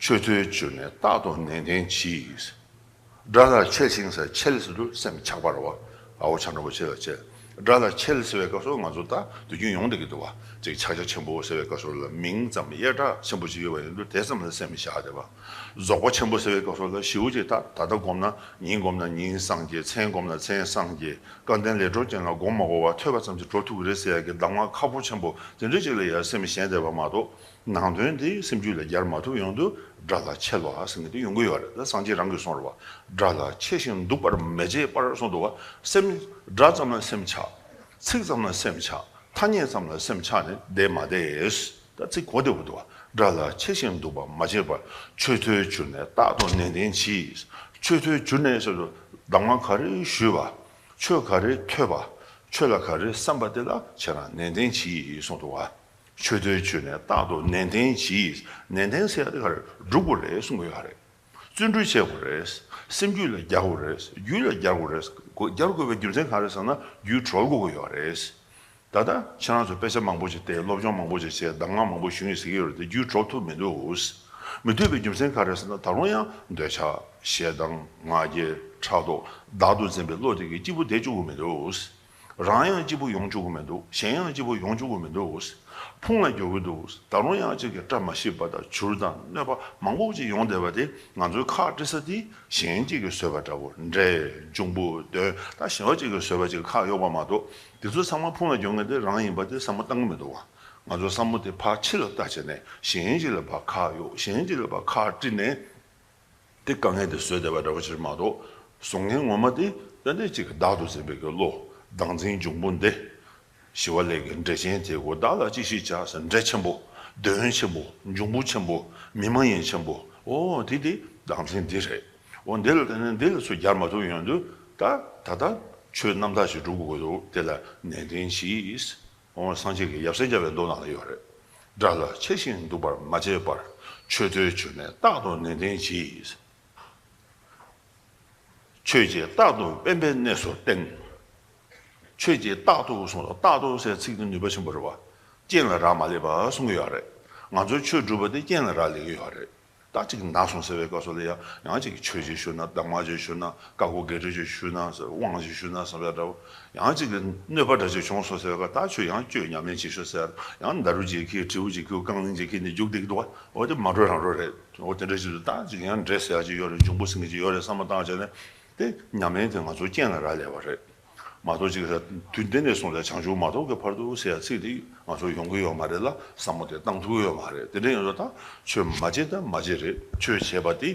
ཆོས་ཐོས་བཅུག་ནས་རྟག་ཏུ་ནན་ཏན་གྱིས། དགྲ་ལ་འཆེལ་ཞིང་ཟེར་འཆེལ་ཟེར་དུས་སེམས་ཆགས་པ་རེད་བ། ཨ་བོ་ཆ་འགྲོ་བོ་ཆེ་ལ་འཆེལ། དགྲ་ལ་ཆེ་ལ་ཟེར་བའི་སྐབས་སུ་ང་ཚོ་ད་དུས་རྒྱུན་ཡོང་བསྡད་ཀྱི་འདུག་བ། ཅིག་ཕྱག་རྒྱ་ཆེན་པོ་ཟེར་བའི་སྐབས་སུ་ལ་མིང་ཙམ་ཡ་གྲགས་ཆེན་པོ་ཅིག་ཡོད་པ་ཡིན་དུས་དེ་ཙམ་ལ་སེམས་བཞག་བསྡད་པ། རྫོགས་པ་ཆེན་པོ་ཟེར་བའི་སྐབས་སུ་ལ་ཞེ་པོ་ཅིག་ད་ད་ལྟ་བསྒོམས་ན་ཉིན་བསྒོམས་ན་ཉིན་སངས་རྒྱས། མཚན་བསྒོམས་ན་མཚན་སངས་རྒྱས། སྐལ་ལྡན་ལས་འཕྲོ་ཅན་ལ་བསྒོམ་མ་དགོས་པར་ཐོས་པ་ཙམ་གྱིས་གྲོལ་ཐུབ་ཀྱི་རེད་ཟེར་ཡ་གི་གདམས་ངག་ཁག་པོ་ཆེན་པོ་དེ་འདྲ་ཅིག་ལ་ཡ་སེམས་ཞེན་བསྡད་པ་མ་གཏོགས། ནང་དོན་དེ་སེམས་རྒྱུད་ལ་སྦྱར་མ་ཐུབ་ཡོང་དུས་དགྲ་ལ་ཆེ་ལ་ཟེར་མཁན་དེ་ཡོང་གི་ཡོད་རེད། ད་སངས་རྒྱས་རང་གིས་གསུངས་རེད་བ། དགྲ་ལ་ཆེ་ཞིང་སྡུག་པར་མི་བྱེད་པར་གསུངས་འདུག་བ། སེམས་དགྲ་ཙམ་ལ་སེམས་ཆགས། ཚིག་ཙམ་ལ་སེམས་ཆགས། ཐ་སྙད་ཙམ་ལ་སེམས་ཆགས་ནས་བསྡད་མ་བསྡད། ད་ཚིག་གོ་བདེ་པོ་འདུག་བ། དགྲ་ལ་ཆེ་ཞིང་སྡུག་པར་མ་བྱེད་པར། ཆོས་ཐོས་གྱུར་ནས་རྟག་ཏུ་ནན་ཏན་གྱིས། ཆོས་ཐོས་གྱུར་ནས་ཟེར་དུས་གདམས་ངག་ག་རེ་ཞུས་པ། ཆོས་ག་རེ་ཐོས་པ། ཆོས་ལ་ག་རེ་བསམ་པ་དེ་ལ་ཁྱེད་རང་ནན་ཏན་གྱིས་གསུངས་འདུག་བ། ཆོས་ཐོས་གྱུར་ནས་རྟག་ཏུ་ནན་ཏན་གྱིས། ནན་ཏན་ཟེར་ཡ་དེ་ག་རེ་སྒྲུབ་དགོས་རེད་གསུང་གི་ཡོད་རེད། བརྩོན་འགྲུས་བྱེད་དགོས་རེད། སེམས་རྒྱུད་ལ་རྒྱག་དགོས་རེད། རྒྱུད་ལ་རྒྱག་དགོས་རེད། སྒོ་རྒྱག་དགོས་པའི་རྒྱུ་མཚན་ག་རེ་ཟེར་ན་རྒྱུད་གྲོལ་དགོས་ཀྱི་ཡོད་རེད། ད་ལྟ་ཁྱེད་རང་ཚོ་དཔེ་ཆ་མང་པོ་ཞིག་བལྟས། སློབ་སྦྱོང་མང་པོ་ཞིག་བྱས། གདམས་ངག་མང་པོ་ཞུ་ཡིན་ཟེར་གྱི་ཡོད་རེད་དེ་རྒྱུད་གྲོལ་ཐུབ་མི་འདུག་མི་ཐུབ་པའི་རྒྱུ་མཚན་ག་རེ་ཟེར་ན་ད་རུང་ཡང་འདོད་ཆགས་ཞེ་སྡང་ང་རྒྱལ་ཕྲག་དོག་བདག་ཏུ་འཛིན་པའི་བློ་དེ་གིས་སྐྱིད་པོ་བསྡད་བཅུག་གི་མི་འདུག་རང་ཡང་སྐྱིད་པོ་ཡོང་བཅུག་གི་མི་འདུག་གཞན་ཡང་སྐྱིད་པོ་ཡོང་བཅུག་གི་མི་འདུག་ཕུང་ལ་རྒྱུག་གི་འདུག་ད་རུང་ཡང་གཅིག་གིས་བཀྲ་མ་ཤིས་པ་དང་བྱུར་དང་གནོད་པ་མང་པོ་ཅིག་ཡོང་བསྡད་པ་དེ་ང་ཚོའི་ཁག་དཀྲི་ས་དེ་གཞན་གཅིག་གིས་བཟོས་པ་འདྲ་བོ། འདྲེ་འབྱུང་པོ་གདོན་ད་གཞན་པ་གཅིག་གིས་བཟོས་པ་ཅིག་ཁག་གཡོགས་པ་མ་གཏོགས། དེ་ཚོ་ཚང་མ་ཕུང་ལ་རྒྱུག་མཁན་དེ་རང་ཡིན་པ་དེ་བསམ་བློ་བཏང་གི་མི་འདུག་བ། ང་ཚོ་བསམ་བློ་དེ་ཕར་ཕྱི་ལ་བལྟ་བྱས་ནས་གཞན་གཅིག་ལ་ཕར་ཁག་གཡོགས། གཞན་གཅིག་ལ་ཕར་ཁག་དཀྲི་ནས། དེ་དཀའ་ངལ་དེ་བཟོས་བསྡད་པ་འདྲ་བོ་ཅིག་མ་གཏོགས། བཟོ་མཁན་ངོ་མ་དེ་ཏན་ཏན་གཅིག་གི་བདག་ཏུ་འཛིན་པའི་གི་བློ། བདག་འཛིན་འབྱུང་པོ་འདི། ཞི་བ་ལྷས་ཀྱི་འགྲེལ་ཆེན་དེ་གོ་བདག་ལ་ཅི་ཞིག་བྱ་ཟེར། འདྲེ་ཆེན་པོ། གདོན་ཆེན་པོ། འབྱུང་པོ་ཆེན་པོ། མི་མ་ཡིན་ཆེན་པོ། ཨོ་དེ་དེ་བདག་འཛིན་འདི་རེད། ཨོ་འདི་ལ་བརྟེན་ནས་འདི་ལ་ཚུར་སྦྱར་མ་ཐུབ་ཡོང་དུས་ད་ད་ལྟ་ཆོས་རྣམ་དག་ཞིག་སྒྲུབ་དགོས་འདུག་དེ་ལ་ནན་ཏན་གྱིས། འོ་སངས་རྒྱས་ཀྱི་ཡབ་སྲས་བརྒྱ་པའི་མདོ་ནང་ལ་ཡོད་རེད། དགྲ་ལ་ཆེ་ཞིང་སྡུག་པར་མ་བྱེད་པར། ཆོས་ཐོས་གྱུར་ནས་རྟག་ཏུ་ནན་ཏན་གྱིས། ཆོས་ཀྱིས་རྟག་ཏུ་དབེན་པའི་གནས་སུ་བསྟེན། ཆོས་ཀྱིས་རྟག་ཏུ་གསུངས་ལ་རྟག་ཏུ་ཟེར་ཚིག་འདི་ནུས་པ་ཆེན་པོ་རེད་བ། རྐྱེན་ལ་རག་མ་ལས་པ་གསུང་གི་ཡོད་རེད། ང་ཚོའི་ཆོས་སྒྲུབ་པ་དེ་རྐྱེན་ལ་རག་ལས་ཀྱི་ཡོད་རེད། ད་ཅིག་ན་སོང་ཟེར་བའི་སྐབས་སུ་ལ་ཡང་ཡང་ཅིག་ཆོས་ཅིག་ཞུ་ན། གདམས་ངག་ཅིག་ཞུ་ན། བཀའ་བསྒོ་བགེགས་སྐྲོད་ཅིག་ཞུ་ན་ཟེར། དབང་ཅིག་ཞུ་ན་བསམ་ཡ་འདྲ་བོ། ཡང་ཅིག་གནོད་པ་འདྲ་ཅིག་བྱུང་སོང་ཟེར་བའི་སྐབས་ད་ཆོས་ཡང་བཅོས་ཉམས་ལེན་ཅིག་ཞུ་ཟེར། ཡང་ནཱ་རོ་ཅིག་ཁྱེར། དྲིལ་བུ་ཅིག་ཁྱེར། རྐང་གླིང་ཅིག་ཁྱེར་ནས་རྒྱུགས་བསྡད་ཀྱི་འདུག་བ། འོ་དེ་མ་འགྲོ་རང་འགྲོ་རེད། འོ་དེ་འདྲ་ཞིག་ཏུ་ད་ཅིག་ཡང་འདྲེ་ཟེར་ཡ་ཅིག་ཡོད་རེད། འབྱུང་པོ་ཟེར་མཁན་ཅིག་ཡོད་རེད་བསམ་བློ་བཏང་བྱས་ནས། དེ་ཉམས་ལེན་དེ་ང་ཚོ་རྐྱེན་ལ་རག་ལས་པ་རེད། མ་གཏོགས་ཅིག་ར་དུས་འདི་ནས་བཟུང་སྟེ་བྱང་ཆུབ་མ་ཐོབ་ཀྱི་བར་དུ་ཟེར་ཡ་ཚིག་དེ་ང་ཚོ་ཡོང་གི་ཡོད་མ་རེད་ལ། བསམ་བློ་དེ་བཏང་ཐུབ་ཀྱི་ཡོད་མ་རེད། དེ་འདྲ་ཡིན་དུས་ད་ཆོས་མ་བྱེད་ད་མ་བྱེད་རེད། ཆོས་བྱེད་པ་དེ་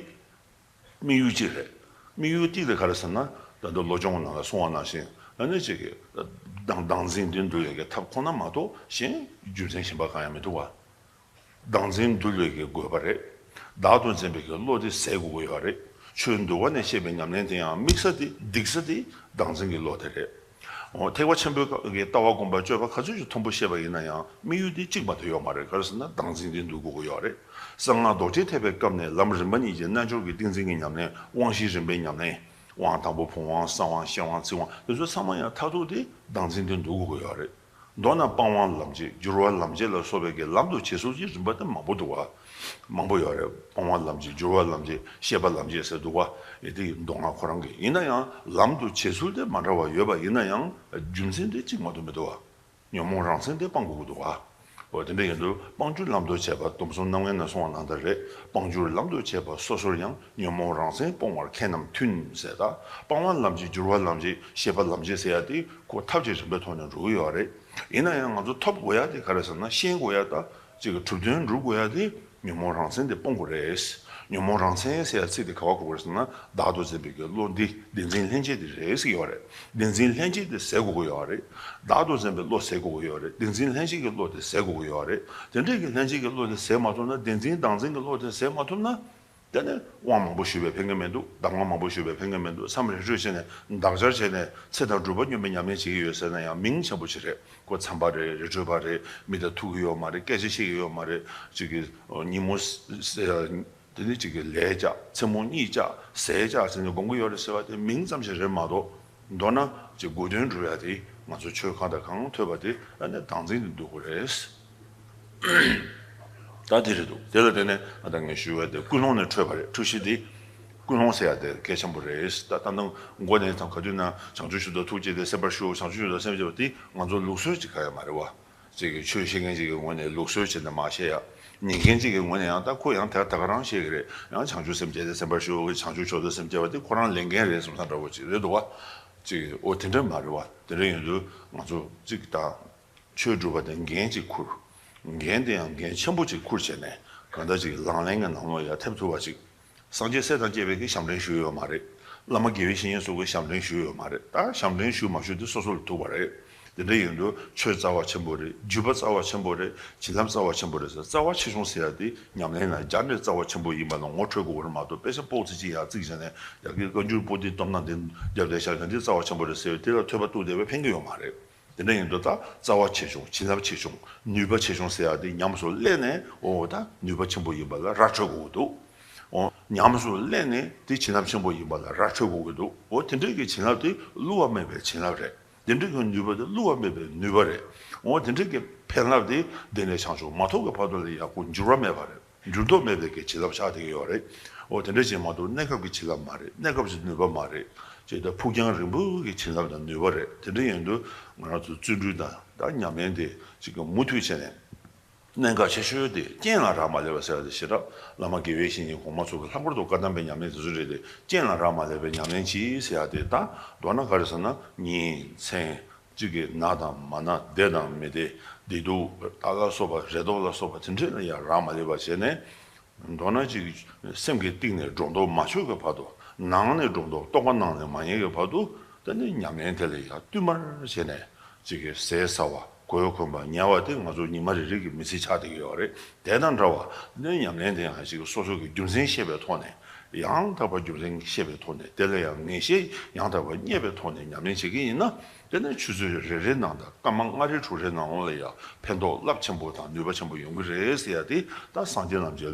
དམིགས་ཡུལ་གཅིག་རེད། དམིགས་ཡུལ་གཅིག་དེ་ག་རེ་ཟེར་ན། ད་ལྟ་བློ་སྦྱོང་ནང་ལ་གསུངས་པ་ནང་བཞིན་ཨ་ནི་ཅིག་གི་བདག་བདག་འཛིན་དེ་འདུལ་བའི་གི་ཐབས་ཁོ་ན་མ་གཏོགས་གཞན་རྒྱུ་མཚན་གཞན་པ་གང་ཡང་མི་འདུག་བ། བདག་འཛིན་འདུལ་བའི་གི་དགོས་པ་རེད། བདག་ཏུ་འཛིན་པའི་གི་བློ་དེ་ཟད་དགོས་ཀྱི་ཡོད་རེད། ཆོས་འདུལ་བ་ནས་བཤད་པའི་ཉམས་ལེན་དེ་ཡང་དམིགས་ས་དེ་སྡིགས་ས་དེ་བདག་འཛིན་གྱི་བློ་དེ་རེད། འོ་ཐེག་པ་ཆེན་པོའི་གི་ལྟ་བ་སྒོམ་པ་སྤྱོད་པ་ག་ཚོད་ཅིག་མཐོན་པོ་བཤད་པ་ཡིན་ན་ཡང་དམིགས་ཡུལ་དེ་གཅིག་མ་གཏོགས་ཡོད་མ་རེད། ག་རེ་ཟེར་ན་བདག་འཛིན་དེ་འདུལ་དགོས་ཀྱི་ཡོད་རེད། གསང་སྔགས་རྡོ་རྗེ་ཐེག་པའི་སྐབས་ནས་ལམ་རིམ་པ་གཉིས་ཀྱི་རྣལ་འབྱོར་གྱི་ཏིང་འཛིན་གྱི་ཉམས་ལེན། དབང་བཞིའི་རིམ་པའི་ཉམས་ལེན། དབང་དང་པོ་བུམ་དབང་། གསང་དབང་། ཤེར་དབང་། ཚིག་དབང་དེ་ཚོ་ཚང་མ་ཡང་མཐར་ཐུག་དེ་བདག་འཛིན་དེ་འདུལ་དགོས་ཀྱི་ཡོད་རེད། མདོར་ན་སྤང་བ་ལམ་བྱེད། སྦྱོར་བ་ལམ་བྱེད་ལ་སོགས་པའི་གི་ལམ་དུ་བྱེད་ཚུལ་གྱི་རིམ་པ་དེ་མང་པོ་འདུག་བ། མང་པོ་ཡོད་རེད། སྤང་བ་ལམ་བྱེད། སྦྱོར་བ་ལམ་བྱེད། ཤེས་པ་ལམ་བྱེད་ཟེར་འདུག་བ། ཨེ་དེ་མདོ་སྔགས་ཁོ་རང་གི་ཡིན་ན་ཡང་ལམ་དུ་བྱེད་ཚུལ་དེ་མ་འདྲ་བ་ཡོད་པ་ཡིན་ན་ཡང་རྒྱུ་མཚན་དེ་གཅིག་མ་གཏོགས་མི་འདུག་བ། ཉོན་མོངས་རང་མཚན་དེ་སྤང་དགོས་ཀྱི་འདུག་བ། འོ་དེ་འདྲ་ཡིན་དུས་སྤང་བྱ་ལམ་དུ་བྱེད་པ། སྡོམ་གསུམ་རྣམ་ངེས་ནས་གསུངས་པ་ནང་ལྟར་རེད། སྤང་བྱ་ལམ་དུ་བྱེད་པ་སོ་སོར་ཡང་། ཉོན་མོངས་རང་མཚན་སྤོང་བར་མཁས་རྣམས་མཐུན་ཟེར། ད་སྤང་བ་ལམ་བྱེད། སྦྱོར་བ་ལམ་བྱེད། ཤེས་པ་ལམ་བྱེད་ཟེར་ཡ་དེ་ཁོ་ཐབས་ཀྱི་རིམ་པའི་ཐོག་ནས་འགྲོ་གི་ཡོད་རེད། ཡིན་ན་ཡང་ང་ཚོ་ཐོབ་དགོས་ཡ་དེ་ག་རེ་ཟེར་ན། ཤེས་དགོས་ཡ་ད་ཅིག་གི་གྲུབ་དོན་སྒྲུབ་དགོས་ཡ་དེ་ཉོན་མོངས་རང་མཚན་དེ་སྤོང་དགོས་རེད། ཉོན་མོངས་རང་མཚན་ཟེར་ཡ་ཚིག་དེ་ག་བ་གོ་དགོས་རེད་ཟེར་ན། བདག་ཏུ་འཛིན་པའི་གི་བློ་འདི་བདེན་འཛིན་ལྷན་སྐྱེས་དེ་རེད་ཟེར་གྱི་ཡོད་རེད། བདེན་འཛིན་ལྷན་སྐྱེས་དེ་ཟད་དགོས་ཀྱི་ཡོད་རེད། བདག་ཏུ་འཛིན་པའི་བློ་ཟད་དགོས་ཀྱི་ཡོད་རེད། བདེན་འཛིན་ལྷན་སྐྱེས་ཀྱི་བློ་དེ་ཟད་དགོས་ཀྱི་ཡོད་རེད། དེ་འདྲའི་གི་ལྷན་སྐྱེས་ཀྱི་བློ་དེ་ཟད་མ་ཐུབ་ན། བདེན་འཛིན་བདག་འཛིན་གྱི་བློ་དེ་ཟད་མ་ཐུབ་ན། དེ་ནས་དབང་མང་པོ་ཞུས་པས་ཕན་གྱི་མི་འདུག་གདམས་ངག་མང་པོ་ཞུས་པས་ཕན་གྱི་མི་འདུག་མཚམས་རེ་ཧྲུལ་བྱས་ནས་འདག་སྦྱར་བྱས་ནས་ཚེ་དང་སྒྲུབ་པ་སྙོམས་པའི་ཉམས་ལེན་བྱེད་ཀྱི་ཡོད་ཟེར་ན་ཡང་མིང་ཆེན་པོ་ཞིག་རེད། ཁོ་མཚམས་པ་རེད། རི་ཁྲོད་པ་རེད། མི་དང་ཐུག་གི་ཡོད་མ་རེད། སྐད་ཆ་བཤད་ཀྱི་ཡོད་མ་རེད། ཅིག་གི་ཉིན་མོ་ཟེར་དེ་ནི་ཅིག་གི་ལས་བཅག་མཚན་མོ་གཉིད་བཅག་ཟས་བཅག་ཟེར་ནས་སྒོམ་གྱི་ཡོད་རེད་ཟེར་བ་དེ་མིང་ཙམ་ཞིག་རེད་མ་གཏོགས། མདོར་ན་ཅིག་དགོས་དོན་སྒྲུབ་ཡ་དེ་ང་ཚོ་ཆོས་གང་དང་གང་ཐོས་པ་དེ་ཨ་ནི་བདག་འཛིན་དུ་འདུ་དགོས་རེད། ད་དེ་རེད་འདུག་དེ་ལ་བརྟེན་ནས་ཨ་ད་ངས་ཞུ་བ་དེ་ཀུན་སློང་ནས་འཕྲོས་པ་རེད། འཁྲུལ་གཞི་དེ་ ཀུན་སློང་ཟེར་ཡ་དེ་གལ་ཆེན་པོ་རེད། ད་ལྟ་ནང་མགོ་ནས་དང་ག་དུས་ན་བྱང་ཆུབ་མཆོག་ཏུ་ཐུགས་བསྐྱེད་དེ་སེམས་པར་ཞུ། བྱང་ཆུབ་མཆོག་ཏུ་སེམས་བསྐྱེད་པ་དེ་ང་ཚོ་ལུགས་སྲོལ་ཅིག་ག་ཡ་མ་རེད་བ། ཅིག་གི་ཆོས་བཤད་མཁན་ཅིག་གི་ངོས་ནས་ལུགས་སྲོལ་བྱས་ནས་མ་བཤད་ཡ། ཉན་མཁན་ཅིག་གི་ངོས་ནས་ཡང་ད་ཁོ་ཡང་དེ་ད་ག་རང་བཤད་གི་རེད། ཡང་བྱང་ཆུབ་སེམས་བསྐྱེད་དེ་སེམས་པར་ཞུ། བྱང་ཆུབ་མཆོག་ཏུ་སེམས་བསྐྱེད་པ་དེ་ཁོ་རང་ལས་འགན་རེད་བསམ་ས་འདྲ་བོ་ཅིག་རེད་འདུག་བ། ཅིག་འོ་དེ་འདྲ་མ་རེད་བ། དེ་འདྲ་ཡིན་དུས་ང་ཚོ་ཅིག་ད་ཆོས་སྒྲུབ་པ་དེ་འགན་ཅིག་འཁུར། འགན་དེ་ཡང་འགན་ཆེན་པོ་ཅིག་འཁུར་བྱས་ནས་གང་ལྟར་ཅིག་ལག་ལེན་གྱི་ནང་ལོགས་ཡར་ཐེབས་ཐུབ་པ་ཅིག་སངས་རྒྱས་སྲས་དང་བཅས་པའི་གི་ཞབས་འདྲེན་ཞུས་ཡོད་མ་རེད། བླ་མ་དགེ་བའི་བཤེས་གཉེན་སོགས་ཀྱི་ཞབས་འདྲེན་ཞུས་ཡོད་མ་རེད། ད་ཞབས་འདྲེན་ཞུ་མ་ཞུ་དེ་སོ་སོ་ལ་ཐུག་པ་རེད། དེ་འདྲ་ཡིན་དུས་ཆོས་རྩ་བ་ཆེན་པོ་རེད། བརྒྱུད་པ་རྩ་བ་ཆེན་པོ་རེད། བྱིན་རླབས་རྩ་བ་ཆེན་པོ་རེད་ཟེར། རྩ་བ་ཆེ་ཆུང་ཟེར་ཡ་དེ་ཉམས་ལེན་ལ་སྦྱར་ནས་རྩ་བ་ཆེན་པོ་ཡིན་པ་ལ་ངོ་འཕྲོད་དགོས་པ་རེད་མ་གཏོགས། དཔེ་ཆ་པོག་ཙི་གཅིག་ཡར་བརྩིགས་བྱས་ནས་ཡ་གི་བཀའ་འགྱུར་པོ་ཏི་སྟོབས་ན་དེ་རྒྱབ་བསྡད་བཞག་ན་འདི་རྩ་བ་ཆེན་པོ་རེད་ཟེར་བས་དེ་ལ་ཐོས་པ་གཏུགས་བསྡད་པས་ཕན་གྱི་ཡོད་མ་རེད། དེ་འདྲ་ཡིན་དུས་ད་རྩ་བ་ཆེ་ཆུང་། བྱིན་རླབས་ཆེ་ཆུང་། ནུས་པ་ཆེ་ཆུང་ཟེར་ཡ་དེ་ཉམས་སུ་ལེན་ནས་འོ་ད་ནུས་པ་ཆེན་པོ་ཡིན་པ་ལ་ར་འཕྲོད་དགོས་ཀྱི་འདུག་འོ་ཉམས་སུ་ལེན་ནས་དེ་བྱིན་རླབས་ཆེན་པོ་ཡིན་པ་ལ་ར་འཕྲོད་དགོས་ཀྱི་འདུག་འོ་དེ་འདྲའི་གི་བྱིན་རླབས་དེ་བསླུ་བ་མེད་པའི་བྱིན་རླབས་རེད། དེ་འདྲའི་གི་ནུས་པ་དེ་བསླུ་བ་མེད་པའི་ནུས་པ་རེད། འོ་དེ་འདྲའི་གི་ཕན་རླབས་དེ་འདི་ནས་བྱང་ཆུབ་མ་ཐོབ་ཀྱི་བར་དུ་ལ་ཡག་པོ་འགྱུར་བ་མེད་པ་རེད། འགྱུར་ལྡོག་མེད་པའི་གི་བྱིན་རླབས་ཆགས་བསྡད་ཀྱི་ཡོད་རེད། འོ་དེ་འདྲ་ཅིག་མ་གཏོགས་གནས་སྐབས་ཀྱི་བྱིན་རླབས་མ་རེད། གནས་སྐབས་ཀྱི་ནུས་པ་མ་རེད། ཅེས་ད་ཕུགས་རྒྱང་རིང་པོའི་གི་བྱིན་རླབས་དང་ནུས་པ་རེད། དེ་འདྲ་ཡིན་དུས་ང་རང་ཚོ་བརྩོན་འགྲུས་དང་ད་ཉམས་ལེན་དེ་ཅིག་གི་མུ་མཐུད་བྱས་ནས་གནད་འགག་ཆེ་ཤོས་དེ་རྐྱེན་ལ་རག་མ་ལས་པ་ཟེར་བ་དེ་ཞེ་དྲག་བླ་མ་དགེ་བའི་བཤེས་གཉེན་གོང་མ་ཚོ་གི་ལྷག་པར་དུ་བཀའ་གདམས་པའི་ཉམས་ལེན་དེ་ཚོ་རེད་དེ། རྐྱེན་ལ་རག་མ་ལས་པའི་ཉམས་ལེན་གྱིས་ཟེར་ཡ་དེ་ད་མདོར་ན་ག་རེ་ཟེར་ན་ཉིན་མཚན། གཅིག་གིས་ན་དང་མ་ན། བདེ་དང་མི་བདེ། བདེ་སྡུག་ལ་སོགས་པ། རེ་དོགས་ལ་སོགས་པ་དེ་འདྲས་ལ་ཡང་རག་མ་ལས་པ་བྱས་ནས། མདོར་ན་ཅིག་སེམས་ཀྱི་གཏིང་ནས་སྒྲོ་འདོགས་མ་ཆོད་ཀྱི་བར་དུ། ནང་ནས་སྒྲོ་འདོགས། རྟོག་པ་ནང་ནས་མ་རྙེད་ཀྱི་བར་དུ། དེ་ནས་ཉམས་ལེན་དེ་ལ་ཡང་བསྟུད་མར་བྱས་ནས་ཅིག་གི་ཟས་ཟ་བ། གོས་གོན་པ། ཉལ་བ་དེ་ང་ཚོ་ཉི་མ་རེ་རེ་གི་མི་ཚེ་ཆགས་བསྡད་ཀྱི་ཡོད་རེད། དེ་དང་འདྲ་བ་དེ་ནས་ཉམས་ལེན་དེ་ཡང་ཅིག་སོ་སོ་གི་རྒྱུ་མཚན་ཤེས་པའི་ཐོག་ནས། ཡང་དག་པར་རྒྱུ་མཚན་ཤེས་པའི་ཐོག་ནས། དེ་ལ་ཡང་ངེས་ཤེས་ཡང་དག་པར་རྙེད་པའི་ཐོག་ནས་ཉམས་ལེན་བྱེད་ཀྱི་ཡིན་ན། དེ་ནས་ཆུ་ཚོད་རེ་རེའི་ནང་དང་སྐར་མ་ལྔ་རེ་དྲུག་རེའི་ནང་ལོགས་ལ་ཡང་ཕན་ཐོགས་རླབས་ཆེན་པོ་དང་ནུས་པ་ཆེན་པོ་ཡོང་གི་རེད་ཟེར་ཡ་དེ་ད་སངས་རྒྱས་རྣམས་ཀྱི་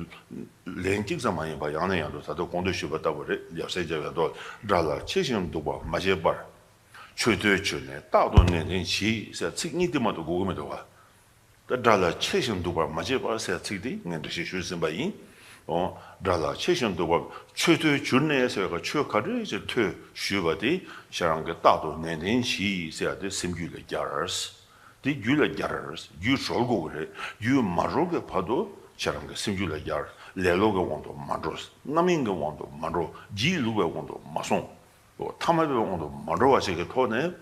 ལན་གཅིག་ཙམ་མ་ཡིན་པར་ཡང་ནས་ཡང་དུ་ད་ལྟ་གོང་དུ་ཞུས་པ་ལྟ་བུ་རེད། ཡབ་སྲས་མཇལ་བའི་མདོ། དགྲ་ལ་ཆས་ཤིང་འདུག་པར་མ་བྱེད་པར། མཆོད་བསྟོད་བྱུར་ནས་རྟག་ཏུ་ནན་ཏན་གྱིས་ཟེར་ཚིག་གཉིས་དེ་མ་གཏོགས་དགོས་ཀྱི་མི་འདུག་བ། ད་དགྲ་ལ་ཆས་ཤིང་འདུག་པར་མ་བྱེད་པར་ཟེར་ཚིག་དེ་ངས་འགྲེལ་བཤད་ཞུས་ཟིན་པ་ཡིན། འོ། དགྲ་ལ་ཆས་ཤིང་འདུག་པར། མཆོད་བསྟོད་བྱུར་ནས་ཟེར་བའི་ཆོས་ག་འདྲ་ཅིག་ཐོས་ཞུས་པ་དེ་ཁྱེད་རང་གིས་རྟག་ཏུ་ནན་ཏན་གྱིས་ཟེར་ཡ་དེ་སེམས་རྒྱུད་ལ་སྦྱར། དེ་རྒྱུད་ལ་སྦྱར། རྒྱུད་གྲོལ་དགོས་ཀྱི་རེད། རྒྱུད་མ་གྲོལ་གྱི་བར་དུ་ཁྱེད་རང་གི་སེམས་རྒྱུད་ལ་སྦྱར། ལེ་ལོ་གི་དབང་དུ་མ་འགྲོ། རྣམ་གཡེང་གི་དབང་དུ་མ་འགྲོ། སྒྱིད་ལུག་པའི་དབང་དུ་མ་སོང་། འོ། ཐ་མལ་པའི་དབང་དུ་མ་འགྲོ་བ་ཞིག་གི་ཐོག་ནས།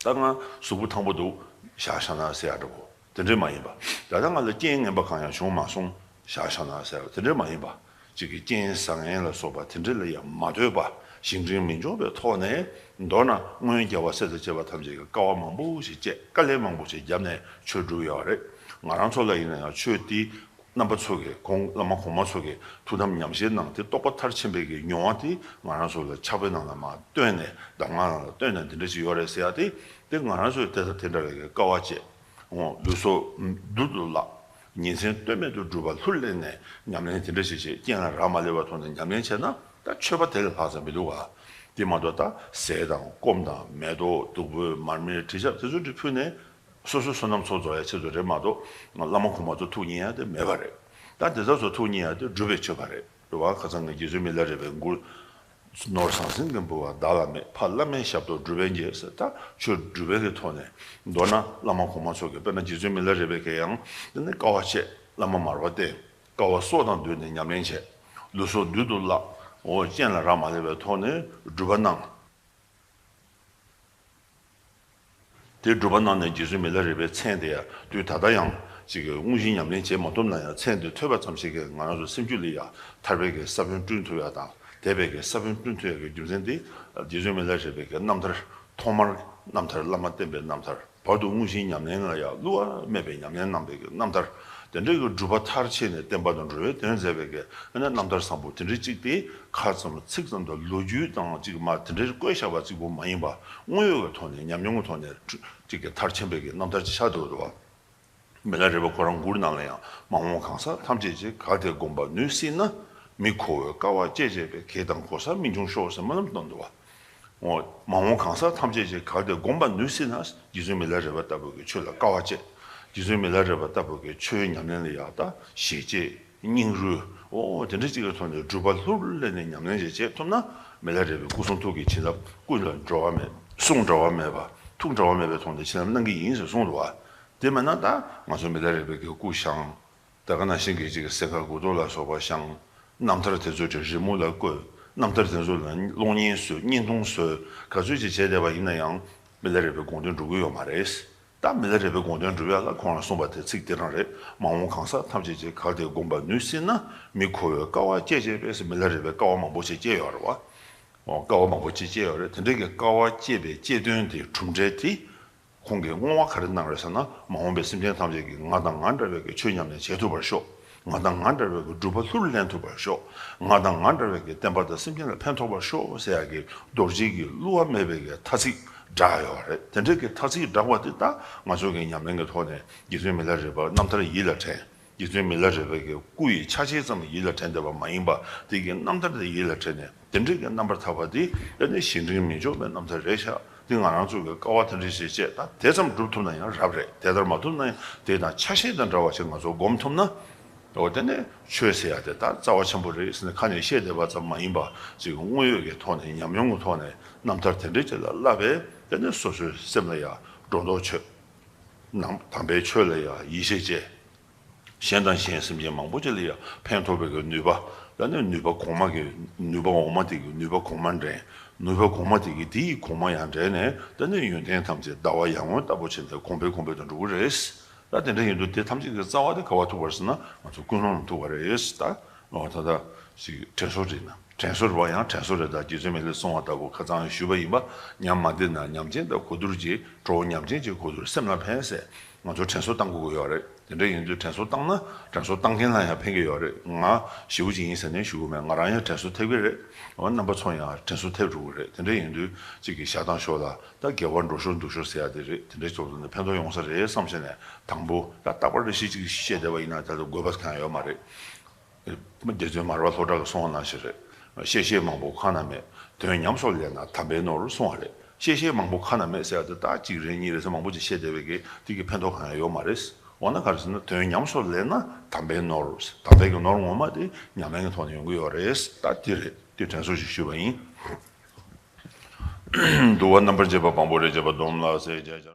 ད་ང་གཟུགས་པོ་ཐང་པོ་འདུག་བཞག་བཞག་ན་ཟེར་ཡ་འདྲ་བོ་དེ་འདྲས་མ་ཡིན་པ། ད་ལྟ་ང་ལ་རྐྱེན་ངན་པ་གང་ཡང་བྱུང་མ་སོང་བཞག་བཞག་ན་ཟེར་བ་དེ་འདྲས་མ་ཡིན་པ། གཅིག་གི་རྐྱེན་བཟང་ངན་ལ་སོགས་པ་དེ་འདྲས་ལ་ཡང་མ་ལྟོས་པ། གཞན་དྲིང་མི་འཇོག་པའི་ཐོག་ནས། མདོར་ན་སྔོན་རྒྱལ་བ་སྲས་དང་བཅས་པ་ཐམས་ཅད་ཀྱིས་དཀའ་བ་མང་པོ་ཞིག་སྤྱད། དཀའ་ལས་མང་པོ་ཞིག་བརྒྱབ་ནས་ཆོས་བསྒྲུབས་ཡོད་རེད། ང་རང་ཚོ་ལ་ཡིན་ན་ཡང་ཆོས་འདི་རྣམ་པ་ཚོ་གིས། གོང་བླ་མ་གོང་མ་ཚོ་གིས་ཐུགས་དམ་ཉམས་བཞེས་གནང་སྟེ་རྟོགས་པ་མཐར་ཕྱིན་པའི་གི་མྱོང་བ་དེ་ང་རང་ཚོ་ལ་ཕྱག་དཔེ་ནང་ལ་མར་བཏོན་ནས། གདམས་ངག་ནང་ལ་བཏོན་ནས་འདི་འདྲ་ཞིག་ཡོད་རེད་ཟེར་ཡ་དེ། དེ་ང་རང་ཚོས་དེ་དང་དེ་འདྲ་བའི་གི་དཀའ་བ་སྤྱད། འོ། ལུས་སྲོག་རྡུལ་དུ་བརླག་ཉིན་མཚན་ལྟོས་མེད་དུ་སྒྲུབ་པ་ལྷུར་ལེན་ནས་ཉམས་ལེན་དེ་འདྲ་ཞིག་བྱེད། རྐྱེན་ལ་རག་མ་ལས་པའི་ཐོག་ནས་ཉམས་ལེན་བྱས་ན་ད་མཆོད་པ་དེ་ལས་ལྷག་ཙམ་མི་འདུག་ག་དེ་མ་གཏོགས་ད་ཟས་དང་སྐོམ་དང་མེ་ཏོག་བདུག་སྤོས་མར་མེ་དྲི་ཆབ་དེ་ཚོ་འདྲ་ཕུལ་ནས། སོ་སོའི་བསོད་ནམས་ཚོགས་རྫོགས་ཡ་ཆེད་དུ་རེད་མ་གཏོགས། བླ་མ་གོང་མ་ཚོ་ཐུགས་མཉེས་ཡ་དེ་མེད་པ་རེད། ད་དེ་ཚོ་ཚོ་ཐུགས་མཉེས་ཡ་དེ་སྒྲུབ་པའི་མཆོད་པ་རེད། རེད་བ། ཁ་སང་གི་རྗེ་བཙུན་མི་ལ་རས་པའི་མགུར། ནོར་ཟང་ཟིང་གི་འབུལ་བ་བདག་ལ་མེད། ཕ་བླ་མའི་ཞབས་ཏོག་སྒྲུབ་པས་འགྱེད་ཟེར། ད་ཆོས་སྒྲུབ་པའི་གི་ཐོག་ནས། མདོར་ན་བླ་མ་གོང་མ་ཚོ་གི། དཔེར་ན་རྗེ་བཙུན་མི་ལ་རས་པའི་གི་ཡང་དེ་ནི་དཀའ་བ་སྤྱད། བླ་མ་མར་པ་བསྟེན། དཀའ་བ་སྲོག་དང་བསྡོས་ནས་ཉམས་ལེན་བྱས། ལུས་སྲོག་རྡུལ་དུ་བརླག་འོ། རྐྱེན་ལ་རག་མ་ལས་པའི་ཐོག་ནས་སྒྲུབ་པ་གནང་། དེ་སྒྲུབ་པ་གནང་ནས་རྗེ་བཙུན་མི་ལ་རས་པའི་མཚན་དེ་ཡང་དུས་ད་ལྟ་ཡང་ཅིག་གི་དངོས་གཞིའི་ཉམས་ལེན་བྱེད་མ་ཐུབ་ན་ཡང་། མཚན་དེ་ཐོས་པ་ཙམ་ཞིག་གིས་ང་རང་ཚོ་སེམས་རྒྱུད་ལ་ཡང་ཐར་པའི་གི་ས་བོན་བསྐྲུན་ཐུབ་ཡ་དང་། དད་པའི་གི་ས་བོན་བསྐྲུན་ཐུབ་ཡ་གི་རྒྱུ་མཚན་དེ། རྗེ་བཙུན་མི་ལ་རས་པའི་གི་རྣམ་ཐར་ཐོག་མར་རྣམ་ཐར། བླ་མ་བསྟེན་པའི་རྣམ་ཐར། བར་དུ་དངོས་གཞིའི་ཉམས་ལེན་ལ་ཡང་བསླུ་བ་མེད་པའི་ཉམས་ལེན་གནང་བའི་གི་རྣམ་ཐར། དེ་འདྲའི་གི་སྒྲུབ་པ་མཐར་ཕྱིན་ནས་བསྟན་པ་དང་འགྲོ་བའི་དོན་མཛད་པའི་གི་ཨ་ནི་རྣམ་ཐར་བཟང་པོ་དེ་འདྲའི་གཅིག་དེ། ཁ་ཙམ་ཚིག་ཙམ་དང་ལོ་རྒྱུས་དང་གཅིག་མ་དེ་འདྲའི་བཀོད་བཞག་པ་གཅིག་པོ་མ་ཡིན་པ། དངོས་ཡོད་ཀྱི་ཐོག་ནས། ཉམས་མྱོང་གི་ཐོག་ནས་གཅིག་གི་མཐར་ཕྱིན་པའི་གི་རྣམ་ཐར་ཅིག་ཆགས་འདུག་འདུག་བ། མི་ལ་རས་པ་ཁོ་རང་མགུར་ནང་ལ་ཡང་། མ་འོངས་གང་ཟག་ཐམས་ཅད་ཀྱིས། གལ་ཏེ་བསྒོམ་པར་ནུས་སྲིད་ན། མི་ཁོ་བོས་དཀའ་བ་སྤྱད་བྱས་པའི། གེགས་དང་གོལ་ས་མི་འབྱུང་ཤོག་ཟེར་སྨོན་ལམ་གཏོང་འདུག་བ། འོ། མ་འོངས་གང་ཟག་ཐམས་ཅད་ཀྱིས་གལ་ཏེ་བསྒོམ་པར་ནུས་སྲིད་ན། རྗེ་བཙུན་མི་ལ་རས་པ་ལྟ་བུ་གི་ཆོས་ལ་དཀའ་བ་སྤྱད། རྗེ་བཙུན་མི་ལ་རས་པ་ལྟ་བུ་གི་ཆོས་ཉམས་ལེན་ལ་ཡང་ད་ཞེ་བཅད་སྙིང་རུས། ཨོ་དེ་འདྲ་གཅིག་གི་ཐོག་ནས་སྒྲུབ་པ་ལྷུར་ལེན་ནས་ཉམས་ལེན་ཞིག་བྱེད་ཐུབ་ན། མི་ལ་རས་པའི་སྐུ་གསུང་ཐུགས་ཀྱི་བྱིན་རླབས། སྐུ་ལ་འགྲོ་བ་མེད། གསུང་འགྲོ་བ་མེད་པ། ཐུགས་འགྲོ་བ་མེད་པའི་ཐོག་ནས་བྱིན་རླབས་གནང་གི་ཡིན་ཟེར་གསུངས་འདུག་བ། དེ་མིན་ན་ད་ང་ཚོ་མི་ལ་རས་པའི་གི་སྐུ་བཞེངས། ད་ག་ནང་བཞིན་གྱི་ཅིག་གི་གསེར་ཁ་མགུ་ཏོག་ལ་སོགས་པ་བཞེངས། རྣམ་ཐར་དེ་ཚོ་ཅིག་རི་མོ་ལ་བཀོད། རྣམ་ཐར་དེ་ཚོ་ལ་གློག་བརྙན་བཟོས། བརྙན་ཐུང་བཟོས། ག་ཚོད་ཅིག་བྱས་བསྡད་པ་ཡིན་ན་ཡང་མི་ལ་རས་པའི་དགོངས་དོན་འགྲུབ་ཀྱི་ཡོད་མ་རེད། ད་མི་ལ་རས་པའི་དགོངས་དོན་འགྲུབ་ཡ་ལ་ཁོང་ལ་གསུངས་པ་དེ་ཚིག་དེ་རང་རེད། མ་འོངས་གང་ཟག་ཐམས་ཅད་ཀྱིས་གལ་ཏེ་བསྒོམ་པར་ནུས་སྲིད་ན། མི་ཁོ་བོས་དཀའ་བ་སྤྱད་བྱས་པས་ཟེར། མི་ལ་རས་པས་དཀའ་བ་མང་པོ་ཞིག་སྤྱད་ཡོད་རེད་བ། འོ་དཀའ་བ་མང་པོ་ཅིག་སྤྱད་ཡོད་རེད། དེ་འདྲའི་གི་དཀའ་བ་སྤྱད་པའི་སྤྱད་དོན་དེ། གྲུབ་འབྲས་དེ། ཁོང་གིས་བསྔོ་བ་ག་རེ་གནང་རེད་ཟེར་ན། མ་འོངས་པའི་སེམས་ཅན་ཐམས་ཅད་ཀྱིས་ང་དང་ང་འདྲ་བའི་གི་ཆོས་ཉམས་ལེན་བྱེད་ཐུབ་པར་ཤོག་ང་དང་ང་འདྲ་བའི་གི་སྒྲུབ་པ་ལྷུར་ལེན་ཐུབ་པར་ཤོག་ང་དང་ང་འདྲ་བའི་གི་བསྟན་པ་དང་སེམས་ཅན་ལ་ཕན་ཐོགས་པར་ཤོག་ཟེར་ཡ་གི་རྡོ་རྗེ་གི་བསླུ་བ་མེད་པའི་གི་ཐ་ཚིག་བསྒྲགས་ཡོད་རེད། དེ་འདྲའི་གི་ཐ་ཚིག་བསྒྲགས་པ་དེ་ད་ང་ཚོ་གི་ཉམས་ལེན་གི་ཐོག་ནས་རྗེ་བཙུན་མི་ལ་རས་པ་རྣམ་ཐར་ཡིད་ལ་དྲན། རྗེ་བཙུན་མི་ལ་རས་པའི་གི་སྐུ་ཡི་ཆ་ཤས་ཙམ་ཡིད་ལ་དྲན་བསྡད་པ་མ་ཡིན་པ། དེ་གི་རྣམ་ཐར་དེ་ཡིད་ལ་དྲན་ནས། དེ་འདྲའི་གི་རྣམ་པར་ཐར་པ་འདི་ཨ་ནི་གཞན་དྲིང་མི་འཇོག་པའི་རྣམ་ཐར་རེད་ཤག་འདི་ང་རང་ཚོ་གི་དཀའ་བ་དེ་འདྲ་ཞིག་སྤྱད། ད་དེ་ཙམ་སྒྲུབ་ཐུབ་ན་ཡང་རབ་རེད། དེ་ལྟར་མ་ཐུབ་ན་ཡང་དེ་དང་ཆ་ཤས་དང་འདྲ་བ་ཞིག་ང་ཚོ་སྒོམ་ཐུབ་ན། འོ་དེ་ནས་ཆོས་ཟེར་ཡ་དེ་ད་རྩ་བ་ཆེན་པོ་རེད་ཟེར་ནས་ཁ་ནས་བཤད་བསྡད་པ་ཙམ་མ་ཡིན་པ་ཅིག་དངོས་ཡོད་ཀྱི་ཐོག་ནས་ཉམས་མྱོང་གི་ཐོག་ནས་རྣམ་ཐར་དེ་འདྲ་ཅིག་ལ་བསླབས་པས། དེ་ནས་སོ་སོའི་སེམས་ལ་ཡང་སྒྲོ་འདོགས་ཆོད། ནང་དམ་པའི་ཆོས་ལ་ཡང་ཡིད་ཆེས་བྱས། གཞན་དང་གཞན་སེམས་ཅན་མང་པོ་ཅིག་ལ་ཡང་ཕན་ཐོགས་པའི་གི་ནུས་པ། ད་ནི་ནུས་པ་གོང་མ་གི་ནུས་པ་འོག་མ་དེ་གི་ནུས་པ་གོང་མ་འདྲེན། ནུས་པ་གོང་མ་དེ་གི་དེ་ཡི་གོང་མ་ཡང་འདྲེན་ནས། ད་ནི་ཡོན་ཏན་ཐམས་ཅད་ཟླ་བ་ཡར་ངོ་ལྟ་བུ་བྱས་ནས་གོང་འཕེལ་གོང་འཕེལ་དུ་འགྲོ་གི་རེད། ད་དེ་འདྲ་ཡིན་དུས་དེ་ཐམས་ཅད་ཀྱི་རྩ་བ་དེ་ག་བ་ཐུག་པ་རེད་ཟེར་ན། ང་ཚོ་ཀུན་སློང་ལ་ཐུག་པ་རེད། ད་འོ་ད་ལྟ་ཞིག་དྲན་གསོ་བྱས་ན། དྲན་གསོ་རེད་པ། ཡང་དྲན་གསོ་རེད། ད་རྗེ་བཙུན་མི་ལས་གསུངས་པ་ལྟ་བུ་ཁ་སང་ཞུས་པ་ཡིན་པ། ཉམས་མ་བདེ་ན་ཉམས་ཅན་དང་གོ་བསྡུར་གྱིས། གྲོགས་ཉམས་ཅན་གྱི་གོ་བསྡུར་སེམས་ལ་ཕན་ཟེར། ང་ཚོ་དྲན་གསོ་བཏང་དགོས་ཀྱི་ཡོད་རེད། དེ་འདྲ་ཡིན་དུས་དྲན་གསོ་བཏང་ན་དྲན་གསོ་བཏང་མཁན་ལ་ཡང་ཕན་གྱི་ཡོད་རེད། ང་ཞེ་པོ་ཅིག་ཡིན་ཟེར་ནས་ཞུ་གི་མེད། ང་རང་ཡང་དྲན་གསོ་ཐེབས་ཀྱི་རེད། འོ་རྣམ་པ་ཚོ་ཡང་དྲན་གསོ་ཐེབས་འགྲོ་གི་རེད། དེ་འདྲ་ཡིན་དུས་གཅིག་གིས་ཞག་དང་ཞོགས་ལ་ད་དགེ་བ་འགྲོ་ཤོར་འདུག་ཤོར་ཟེར་ཡ་དེ་རེད། དེ་འདྲའི་ཚོགས་འདུ་ནས་ཕན་ཐོགས་ཡོང་ས་རེད་བསམ་བྱས་ནས། དང་པོ་ད་རྟག་པར་རེ་ཞིག་ཅིག་བཤད་བསྡད་པ་ཡིན་ན་ད་དུང་དགོས་པ་གང་ཡང་ཡོད་མ་རེད། སྡེ་བཙུན་མར་པ་ལྷོ་བྲག་གིས་གསུངས་པ་ནང་བཞིན་རེད། བཤད་བཤད་མང་པོ་གང་ན་མེད། དོན་ཉམས་སུ་ལེན་ན་དམ་པའི་ནོར་གསུངས་པ་རེད། བཤད་བཤད་མང་པོ་གང་ན་མེད་ཟེར་ཡ་དེ་ད་གཅིག་རེ་གཉིས་རེ་ཟེར་མང་པོ་ཅིག་བཤད་བསྡད་པའི་གི་དེ་གི་ཕན་ཐོགས་གང་ཡང་ཡོད་མ་རེད། འོ་ན་ག་རེ་ཟེར་ན། དོན་ཉམས་སུ་ལེན་ན་དམ་པའི་ནོར། དམ་པའི་གི་ནོར་ངོ་མ་དེ་ཉམས་ལེན་གི་ཐོག་ནས་ཡོང་གི་ཡོད་རེད། ད་དེ་རེད། དེ་དྲན་གསོ་ཞིག་ཞུས་པ་ཡིན། འདུལ་བ་རྣམ་པར་འབྱེད་པ་བམ་པོ་རེ་བྱེད་པ་སྡོམ་ལ་ཟེར་བྱས།